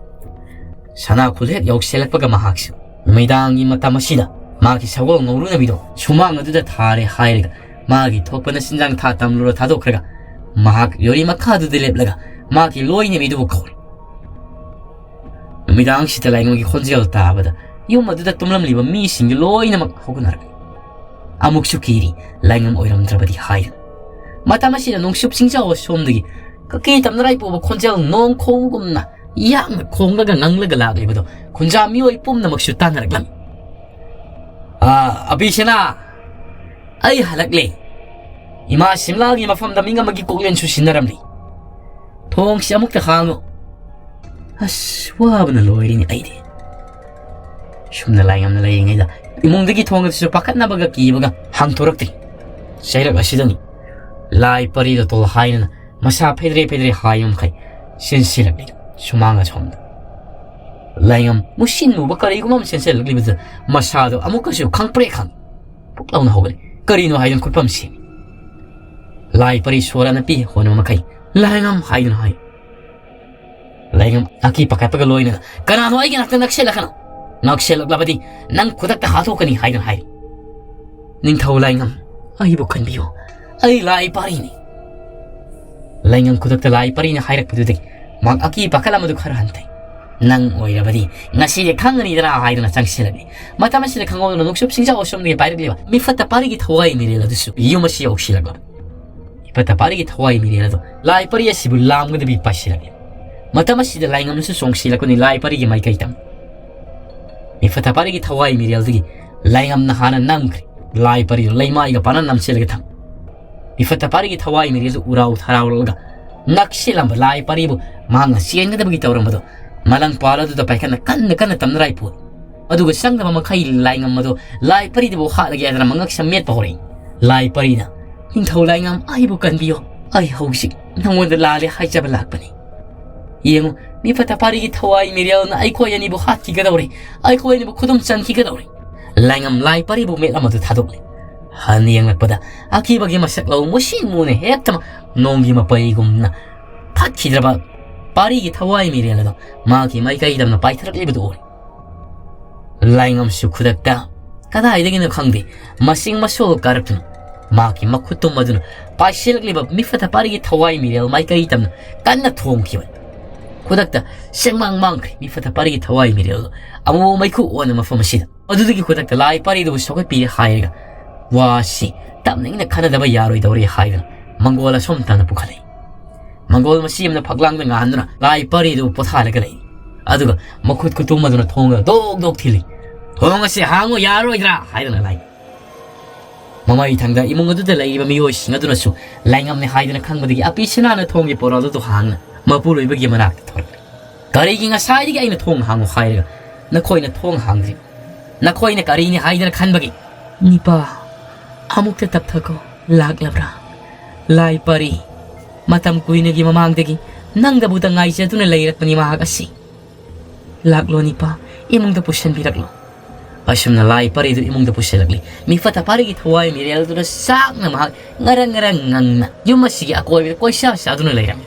ꯁꯅꯥ ꯈꯨꯜꯍꯦꯛ ꯌꯧꯁꯤꯜꯂꯛꯄꯒ ꯃꯍꯥꯛꯁꯨ ꯅꯨꯃꯤꯗꯥꯡꯒꯤ ꯃꯇꯝ ꯑꯁꯤꯗ ꯃꯥꯒꯤ ꯁꯒꯣꯜ ꯉꯧꯔꯨꯅꯕꯤꯗꯣ ꯁꯨꯃꯥꯡ ꯑꯗꯨꯗ ꯊꯥꯔꯦ ꯍꯥꯏꯔꯒ ꯃꯥꯒꯤ ꯊꯣꯛꯄꯅ ꯆꯤꯟꯖꯥꯡ ꯊꯥ ꯇꯝꯂꯨꯔ ꯊꯥꯗꯣꯛꯈ꯭ꯔꯒ ꯃꯍꯥꯛ ꯌꯣꯔꯤ ꯃꯈꯥꯗꯨꯗ ꯂꯦꯞꯂꯒ ꯃꯥꯒꯤ ꯂꯣꯏꯅꯕꯤꯗꯨꯕꯨ ꯀꯧꯔꯦ꯫ ꯅꯨꯃꯤꯗꯥꯡꯁꯤꯗ ꯂꯥꯏꯉꯝꯒꯤ ꯈꯣꯟꯖꯦꯜ ꯇꯥꯕꯗ ꯌꯨꯝ ꯑꯗꯨꯗ ꯇꯨꯝꯂꯝꯂꯤꯕ ꯃꯤꯁꯤꯡꯗꯨ ꯂꯣꯏꯅꯃꯛ ꯍꯧꯒꯠꯅꯔꯛꯂꯦ꯫ ꯑꯃꯨꯛꯁꯨ ꯀꯤꯔꯤ ꯂꯥꯏꯉꯝ ꯑꯣꯏꯔꯝꯗ꯭ꯔꯕꯗꯤ ꯍꯥꯏꯗꯨꯅ꯫ ꯃꯇꯝ ꯑꯁꯤꯗ ꯅꯣꯡꯆꯨꯞ ꯆꯤꯡꯖꯥꯎ ꯑꯁꯣꯝꯗꯒꯤ ꯀꯀꯤ ꯇꯝꯅꯔꯥꯏ ꯄꯨꯕ ꯈꯣꯟꯖꯦꯜ ꯅꯣꯡ ꯈꯣꯡꯒꯨꯝꯅ ꯌꯥꯡꯅ ꯈꯣꯡꯂꯒ ꯉꯪꯂꯒ ꯂꯥꯛꯂꯤꯕꯗꯨ ꯈꯨꯟꯖꯥ ꯃꯤꯑꯣꯏ ꯄꯨꯝꯅꯃꯛꯁꯨ ꯇꯥꯟꯅꯔꯛꯂꯝꯃꯤ꯫ "ꯑꯥ, ꯑꯕꯤꯁꯦꯅꯥ, ꯑꯩ ꯍꯜꯂꯛꯂꯦ꯫ ꯏꯃꯥ ꯁꯤꯝꯂꯥꯒꯤ ꯃꯐꯝꯗ ꯃꯤ ꯑꯃꯒꯤ ꯀꯣꯛꯂꯦꯟꯁꯨ ꯁꯤꯟꯅꯔꯝꯂꯤ꯫ ꯊꯣꯡꯁꯤ ꯑꯃꯨꯛꯇ ꯍꯥꯡꯉꯨ꯫ ꯑꯁ, ꯋꯥꯕꯅ ꯂꯣꯏꯔꯤꯅꯤ ꯑꯩꯗꯤ꯫" ꯁꯨꯝꯅ ꯂꯥꯏꯉꯝꯅ ꯂꯩꯔꯤꯉꯩꯗ ꯏꯃꯨꯡꯗꯒꯤ ꯊꯣꯡ ꯑꯗꯨꯁꯨ ꯄꯥꯈꯠꯅꯕꯒ ꯀꯤꯕꯒ ꯍꯥꯡꯗꯣꯔꯛꯇ꯭ꯔꯤ꯫ ꯆꯩꯔꯛ ꯑꯁꯤꯗꯅꯤ ꯂꯥꯏ ꯄꯔꯤꯗ ꯇꯣꯜ ꯍꯥꯏꯅꯅ ꯃꯁꯥ ꯐꯦꯗ꯭ꯔꯦ ꯐꯦꯗ꯭ꯔꯦ ꯍꯥꯏꯕ ꯃꯈꯩ ꯆꯦꯟꯁꯤꯜꯂꯛꯂꯤ ꯁꯨꯃꯥꯡ ꯑꯁꯣꯝꯗ꯫ ꯂꯥꯏꯉꯝ ꯃꯨꯁꯤꯟ ꯃꯨꯕ ꯀꯔꯤꯒꯨꯝꯕ ꯑꯃ ꯆꯦꯟꯁꯤꯜꯂꯛꯂꯤꯕꯗꯨꯗ ꯃꯁꯥꯗꯣ ꯑꯃꯨꯛꯀꯁꯨ ꯈꯪꯄ꯭ꯔꯦꯛ ꯈꯪ ꯄꯨꯛ ꯂꯥꯎꯅ ꯍꯧꯒꯠꯂꯤ꯫ ꯀꯔꯤꯅꯣ ꯍꯥꯏꯗꯨꯅ ꯈꯨꯠꯐꯝ ꯁꯦꯝꯃꯤ꯫ ꯂꯥꯏ ꯄꯔꯤ ꯁꯣꯔ ꯑꯅ ꯄꯤ ꯍꯣꯠꯅꯕ ꯃꯈꯩ "ꯂꯥꯏꯉꯝ" ꯍꯥꯏꯗꯨꯅ ꯍꯥꯏ꯫ ꯂꯥꯏꯉꯝ ꯑꯀꯤ ꯄꯥꯈꯠꯄꯒ ꯂꯣꯏꯅꯅ, "ꯀꯅꯥꯅꯣ ꯑꯩꯒꯤ ꯅꯥꯛꯇ ꯅꯛꯁꯤꯜꯂꯛꯀꯅꯣ? ꯅꯛꯁꯤꯜꯂꯛꯂꯕꯗꯤ ꯅꯪ ꯈꯨꯗꯛꯇ ꯍꯥꯠꯇꯣꯛꯀꯅꯤ" ꯍꯥꯏꯗꯨꯅ ꯍꯥꯏꯔꯤ꯫ "ꯅꯤꯡꯊꯧ ꯂꯥꯏꯉꯝ, ꯑꯩꯕꯨ ꯀꯟꯕꯤꯌꯨ, ꯑꯩ ꯂꯥꯏ ꯄꯥꯔꯤꯅꯤ꯫" ꯂꯥꯏꯉꯝ ꯈꯨꯗꯛꯇ ꯂꯥꯏ ꯄꯥꯔꯤꯅ ꯍꯥꯏꯔꯛꯄꯗꯨꯗꯒꯤ ꯃꯍꯥꯛ ꯑꯀꯤ ꯄꯥꯈꯠ ꯑꯃꯗꯨ ꯈꯔ ꯍꯟꯊꯩ꯫ "ꯅꯪ ꯑꯣꯏꯔꯕꯗꯤ ꯉꯁꯤꯗꯤ ꯈꯪꯒꯅꯤꯗꯅ" ꯍꯥꯏꯗꯨꯅ ꯆꯪꯁꯤꯜꯂꯛꯂꯤ꯫ ꯃꯇꯝ ꯑꯁꯤꯗ ꯈꯪꯍꯧꯗꯅ ꯅꯨꯡꯁꯨꯞ ꯁꯤꯡꯖꯥꯎ ꯑꯁꯣꯝꯗꯒꯤ ꯄꯥꯏꯔꯛꯂꯤꯕ ꯃꯤꯐꯠꯇ ꯄꯥꯔꯤꯒꯤ ꯊꯋꯥꯏ ꯃꯤꯔꯦꯜ ꯑꯗꯨꯁꯨ ꯌꯨꯝ ꯑꯁꯤ ꯌꯧꯁꯤꯜꯂꯛꯂꯕ꯫ ꯃꯤꯐꯠꯇ ꯄꯥꯔꯤꯒꯤ ꯊꯋꯥꯏ ꯃꯤꯔꯦꯜ ꯑꯗꯨ ꯂꯥꯏ ꯄꯔꯤ ꯑꯁꯤꯕꯨ ꯂꯥꯝꯒꯗꯕꯤ ꯄꯥꯏꯁꯤꯜꯂꯛꯂꯤ꯫ ꯃꯇꯝ ꯑꯁꯤꯗ ꯂꯥꯏꯉꯝꯅꯁꯨ ꯆꯣꯡꯁꯤꯜꯂꯛꯄꯅꯤ ꯂꯥꯏ ꯄꯔꯤꯒꯤ ꯃꯥꯏꯀꯩ ꯇꯝ꯫ ꯃꯤꯐꯠꯇ ꯄꯥꯔꯤꯒꯤ ꯊꯋꯥꯏ ꯃꯤꯔꯦꯜꯗꯒꯤ ꯂꯥꯏꯉꯝꯅ ꯍꯥꯟꯅ ꯅꯝꯈ꯭ꯔꯦ꯫ ꯂꯥꯏ ꯄꯔꯤꯗꯨ ꯂꯩꯃꯥꯏꯒ ꯄꯥꯅ ꯅꯝꯁꯤꯜꯂꯒ ꯊꯝ꯫ ꯃꯤꯐꯠꯇ ꯄꯥꯔꯤꯒꯤ ꯊꯋꯥꯏ ꯃꯤꯔꯦꯜꯗꯨ ꯎꯔꯥꯎ ꯊꯔꯥꯎꯔꯛꯂꯒ ꯅꯛꯁꯤꯜꯂꯝꯕ ꯂꯥꯏ ꯄꯔꯤꯕꯨ ꯃꯍꯥꯛꯅ ꯆꯦꯟꯒꯗꯕꯒꯤ ꯇꯧꯔꯝꯕꯗꯨ ꯃꯂꯪ ꯄꯥꯜ ꯑꯗꯨꯗ ꯄꯥꯏꯈꯠꯅ ꯀꯟꯅ ꯀꯟꯅ ꯇꯝꯅꯔꯥꯏ ꯄꯣꯠ꯫ ꯑꯗꯨꯒ ꯆꯪꯗꯕ ꯃꯈꯩ ꯂꯥꯏꯉꯝ ꯑꯗꯨ ꯂꯥꯏ ꯄꯔꯤꯗꯨꯕꯨ ꯍꯥꯠꯂꯒꯦ ꯍꯥꯏꯗꯅ ꯃꯉꯛ ꯁꯝ ꯃꯦꯠꯄ ꯍꯧꯔꯛꯏ꯫ ꯂꯥꯏ ꯄꯔꯤꯅ, "ꯅꯤꯡꯊꯧ ꯂꯥꯏꯉꯝ, ꯑꯩꯕꯨ ꯀꯟꯕꯤꯌꯣ꯫ ꯑꯩ ꯍꯧꯖꯤꯛ ꯅꯉꯣꯟꯗ ꯂꯥꯜꯂꯦ ꯍꯥꯏꯖꯕ ꯂꯥꯛꯄꯅꯤ꯫ ꯌꯦꯡꯉꯨ, ꯃꯤꯐꯠꯇ ꯄꯥꯔꯤꯒꯤ ꯊꯋꯥꯏ ꯃꯤꯔꯦꯜꯅ ꯑꯩꯈꯣꯏ ꯑꯅꯤꯕꯨ ꯍꯥꯠꯈꯤꯒꯗꯧꯔꯦ, ꯑꯩꯈꯣꯏ ꯑꯅꯤꯕꯨ ꯈꯨꯗꯨꯝ ꯆꯟꯈꯤꯒꯗꯧꯔꯦ꯫" ꯂꯥꯏꯉꯝ ꯂꯥꯏ ꯄꯔꯤꯕꯨ ꯃꯤꯠ ꯑꯃꯗ ꯊꯥꯗꯣꯛꯂꯦ꯫ ꯍꯟꯅ ꯌꯦꯡꯂꯛꯄꯗ ꯑꯀꯤꯕꯒꯤ ꯃꯁꯛ ꯂꯧ ꯃꯨꯁꯤꯟ ꯃꯨꯅ ꯍꯦꯛꯇ ꯅꯣꯡꯒꯤ ꯃꯄꯩꯒꯨꯝꯅ ꯐꯠꯈꯤꯗ꯭ꯔꯕ ꯄꯥꯔꯤꯒꯤ ꯊꯋꯥꯏ ꯃꯤꯔꯦꯜ ꯑꯗꯣ ꯃꯍꯥꯛꯀꯤ ꯃꯥꯏꯀꯩꯗ ꯄꯥꯏꯊꯔꯛꯂꯤꯕꯗꯨ ꯎꯔꯦ꯫ ꯂꯥꯏꯉꯝꯁꯨ ꯈꯨꯗꯛꯇ ꯀꯗꯥꯏꯗꯒꯤꯅꯣ ꯈꯪꯗꯦ, ꯃꯁꯤꯡ ꯃꯁꯣꯜ ꯀꯥꯔꯛꯇꯨꯅ ꯃꯍꯥꯛꯀꯤ ꯃꯈꯨꯠꯇꯨꯝ ꯑꯗꯨꯅ ꯄꯥꯏꯁꯤꯜꯂꯛꯂꯤꯕ ꯃꯤꯐꯠꯇ ꯄꯥꯔꯤꯒꯤ ꯊꯋꯥꯏ ꯃꯤꯔꯦꯜ ꯃꯥꯏꯀꯩ ꯇꯝꯅ ꯀꯟꯅ ꯊꯣꯝꯈꯤꯕ꯫ ꯈꯨꯗꯛꯇ ꯁꯦꯡꯃꯥꯡ ꯃꯥꯡꯈ꯭ꯔꯦ ꯃꯤꯐꯠꯇ ꯄꯥꯔꯤꯒꯤ ꯊꯋꯥꯏ ꯃꯤꯔꯦꯜ ꯑꯗꯣ ꯑꯃꯨꯛ ꯃꯩꯈꯨ ꯑꯣꯟꯅ ꯃꯐꯝ ꯑꯁꯤꯗ꯫ ꯑꯗꯨꯗꯒꯤ ꯈꯨꯗꯛꯇ ꯂꯥꯏ ꯄꯔꯤꯗꯨꯕꯨ ꯁꯧꯒꯠꯄꯤꯔꯦ ꯍꯥꯏꯔꯒ ꯋꯥꯁꯤ ꯇꯞꯅ ꯏꯪꯅ ꯈꯟꯅꯗꯕ ꯌꯥꯔꯣꯏꯗꯧꯔꯦ ꯍꯥꯏꯗꯨꯅ ꯃꯪꯒꯣꯜ ꯑꯁꯣꯝ ꯇꯝꯅ ꯄꯨꯈꯠꯂꯛꯏ꯫ ꯃꯪꯒꯣꯜ ꯃꯆꯤ ꯑꯃꯅ ꯐꯛꯂꯥꯡꯗ ꯉꯥꯍꯟꯗꯨꯅ ꯂꯥꯏ ꯄꯔꯤꯗꯨꯕꯨ ꯄꯣꯊꯥꯍꯜꯂꯒ ꯂꯩ꯫ ꯑꯗꯨꯒ ꯃꯈꯨꯠ ꯈꯨꯇꯨꯝ ꯑꯗꯨꯅ ꯊꯣꯡꯗ ꯗꯣꯛ ꯗꯣꯛ ꯊꯤꯜꯂꯤ꯫ "ꯊꯣꯡ ꯑꯁꯤ ꯍꯥꯡꯉꯨ ꯌꯥꯔꯣꯏꯗ꯭ꯔꯥ?" ꯍꯥꯏꯗꯨꯅ ꯂꯥꯏ꯫ ꯃꯃꯩ ꯊꯪꯗ ꯏꯃꯨꯡ ꯑꯗꯨꯗ ꯂꯩꯔꯤꯕ ꯃꯤꯑꯣꯏꯁꯤꯡ ꯑꯗꯨꯅꯁꯨ ꯂꯥꯏꯉꯝꯅꯤ ꯍꯥꯏꯗꯨꯅ ꯈꯪꯕꯗꯒꯤ ꯑꯄꯤ ꯁꯅꯥꯅ ꯊꯣꯡꯒꯤ ꯄꯣꯔꯣꯜ ꯑꯗꯨ ꯍꯥꯡꯅ ꯃꯄꯨꯔꯣꯏꯕꯒꯤ ꯃꯅꯥꯛꯇ ꯊꯣꯔꯛꯂꯦ꯫ "ꯀꯔꯤꯒꯤ ꯉꯁꯥꯏꯗꯒꯤ ꯑꯩꯅ ꯊꯣꯡ ꯍꯥꯡꯉꯨ ꯍꯥꯏꯔꯒ ꯅꯈꯣꯏꯅ ꯊꯣꯡ ꯍꯥꯡꯗ꯭ꯔꯤ? ꯅꯈꯣꯏꯅ ꯀꯔꯤꯅꯤ ꯍꯥꯏꯗꯅ ꯈꯟꯕꯒꯦ?" "ꯅꯤꯄꯥ, ꯑꯃꯨꯛꯇ ꯇꯞꯊꯈꯣ, ꯂꯥꯛꯂꯕ꯭ꯔꯥ? ꯂꯥꯏ ꯄꯔꯤ, ꯃꯇꯝ ꯀꯨꯏꯅꯒꯤ ꯃꯃꯥꯡꯗꯒꯤ ꯅꯪꯗꯕꯨꯗ ꯉꯥꯏꯖꯗꯨꯅ ꯂꯩꯔꯛꯄꯅꯤ ꯃꯍꯥꯛ ꯑꯁꯤ꯫ ꯂꯥꯛꯂꯣ ꯅꯤꯄꯥ, ꯏꯃꯨꯡꯗ ꯄꯨꯁꯤꯟꯕꯤꯔꯛꯂꯣ꯫" ꯑꯁꯨꯝꯅ ꯂꯥꯏ ꯄꯔꯤꯗꯨ ꯏꯃꯨꯡꯗ ꯄꯨꯁꯤꯜꯂꯛꯂꯤ꯫ ꯃꯤꯐꯠꯇ ꯄꯥꯔꯤꯒꯤ ꯊꯋꯥꯏ ꯃꯤꯔꯦꯜꯗꯨꯅ ꯆꯥꯛꯅ ꯃꯍꯥꯛ ꯉꯔꯪ ꯉꯔꯪ ꯉꯪꯅ ꯌꯨꯝ ꯑꯁꯤꯒꯤ ꯑꯀꯣꯏꯕꯗ ꯀꯣꯏꯆꯥ ꯆꯥꯗꯨꯅ ꯂꯩꯔꯝꯃꯤ꯫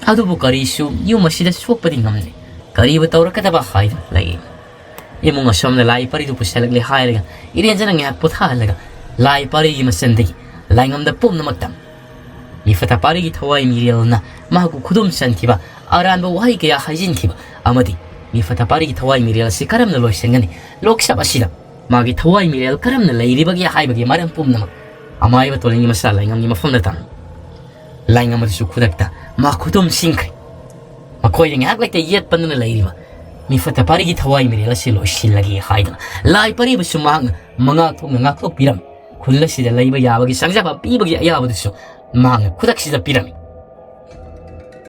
ꯑꯗꯨꯕꯨ ꯀꯔꯤꯁꯨ ꯌꯨꯝ ꯑꯁꯤꯗ ꯁꯣꯛꯄꯗꯤ ꯉꯝꯗꯦ꯫ ꯀꯔꯤꯕꯨ ꯇꯧꯔꯛꯀꯗꯕ ꯍꯥꯏꯗꯨꯅ ꯂꯩ꯫ ꯏꯃꯨꯡ ꯑꯁꯣꯝꯅ ꯂꯥꯏ ꯄꯔꯤꯗꯨ ꯄꯨꯁꯤꯜꯂꯛꯂꯦ ꯍꯥꯏꯔꯒ ꯏꯔꯦꯟꯖꯅ ꯉꯥꯏꯍꯥꯛ ꯄꯣꯊꯥꯍꯜꯂꯒ ꯂꯥꯏ ꯄꯔꯤꯒꯤ ꯃꯆꯟꯗꯒꯤ ꯂꯥꯏꯉꯝꯗ ꯄꯨꯝꯅꯃꯛ ꯇꯝ꯫ ꯃꯤꯐꯠꯇ ꯄꯥꯔꯤꯒꯤ ꯊꯋꯥꯏ ꯃꯤꯔꯦꯜꯅ ꯃꯍꯥꯛꯄꯨ ꯈꯨꯗꯨꯝ ꯆꯟꯈꯤꯕ, ꯑꯔꯥꯟꯕ ꯋꯥꯍꯩ ꯀꯌꯥ ꯍꯥꯏꯖꯤꯟꯈꯤꯕ ꯑꯃꯗꯤ ꯃꯤꯐꯠꯇ ꯄꯥꯔꯤꯒꯤ ꯊꯋꯥꯏ ꯃꯤꯔꯦꯜ ꯑꯁꯤ ꯀꯔꯝꯅ ꯂꯣꯏꯁꯤꯟꯒꯅꯤ? ꯂꯣꯛꯁꯚꯥ ꯑꯁꯤꯗ ꯃꯥꯒꯤ ꯊꯋꯥꯏ ꯃꯤꯔꯦꯜ ꯀꯔꯝꯅ ꯂꯩꯔꯤꯕꯒꯦ ꯍꯥꯏꯕꯒꯤ ꯃꯔꯝ ꯄꯨꯝꯅꯃꯛ ꯑꯃꯥꯏꯕ ꯇꯣꯂꯤꯟꯒꯤ ꯃꯆꯥ ꯂꯥꯏꯉꯝꯒꯤ ꯃꯐꯝꯗ ꯇꯝꯃꯤ꯫ ꯂꯥꯏꯉꯝ ꯑꯗꯨꯁꯨ ꯈꯨꯗꯛꯇ ꯃꯥ ꯈꯨꯗꯨꯝ ꯁꯤꯡꯈ꯭ꯔꯦ꯫ ꯃꯈꯣꯏꯗ ꯉꯥꯏꯍꯥꯛ ꯂꯩꯇ ꯌꯦꯠꯄꯗꯨꯅ ꯂꯩꯔꯤꯕ ꯃꯤꯐꯠꯇ ꯄꯥꯔꯤꯒꯤ ꯊꯋꯥꯏ ꯃꯤꯔꯦꯜ ꯑꯁꯤ ꯂꯣꯏꯁꯤꯜꯂꯒꯦ ꯍꯥꯏꯗꯨꯅ ꯂꯥꯏ ꯄꯥꯔꯤꯕꯁꯨ ꯃꯍꯥꯛꯅ ꯃꯉꯥ ꯊꯣꯛꯅ ꯉꯥꯛꯊꯣꯛꯄꯤꯔꯝꯃꯤ꯫ ꯈꯨꯜ ꯑꯁꯤꯗ ꯂꯩꯕ ꯌꯥꯕꯒꯤ ꯆꯪꯖꯕ ꯄꯤꯕꯒꯤ ꯑꯌꯥꯕꯗꯨꯁꯨ ꯃꯍꯥꯛꯅ ꯈꯨꯗꯛꯁꯤꯗ ꯄꯤꯔꯝꯃꯤ꯫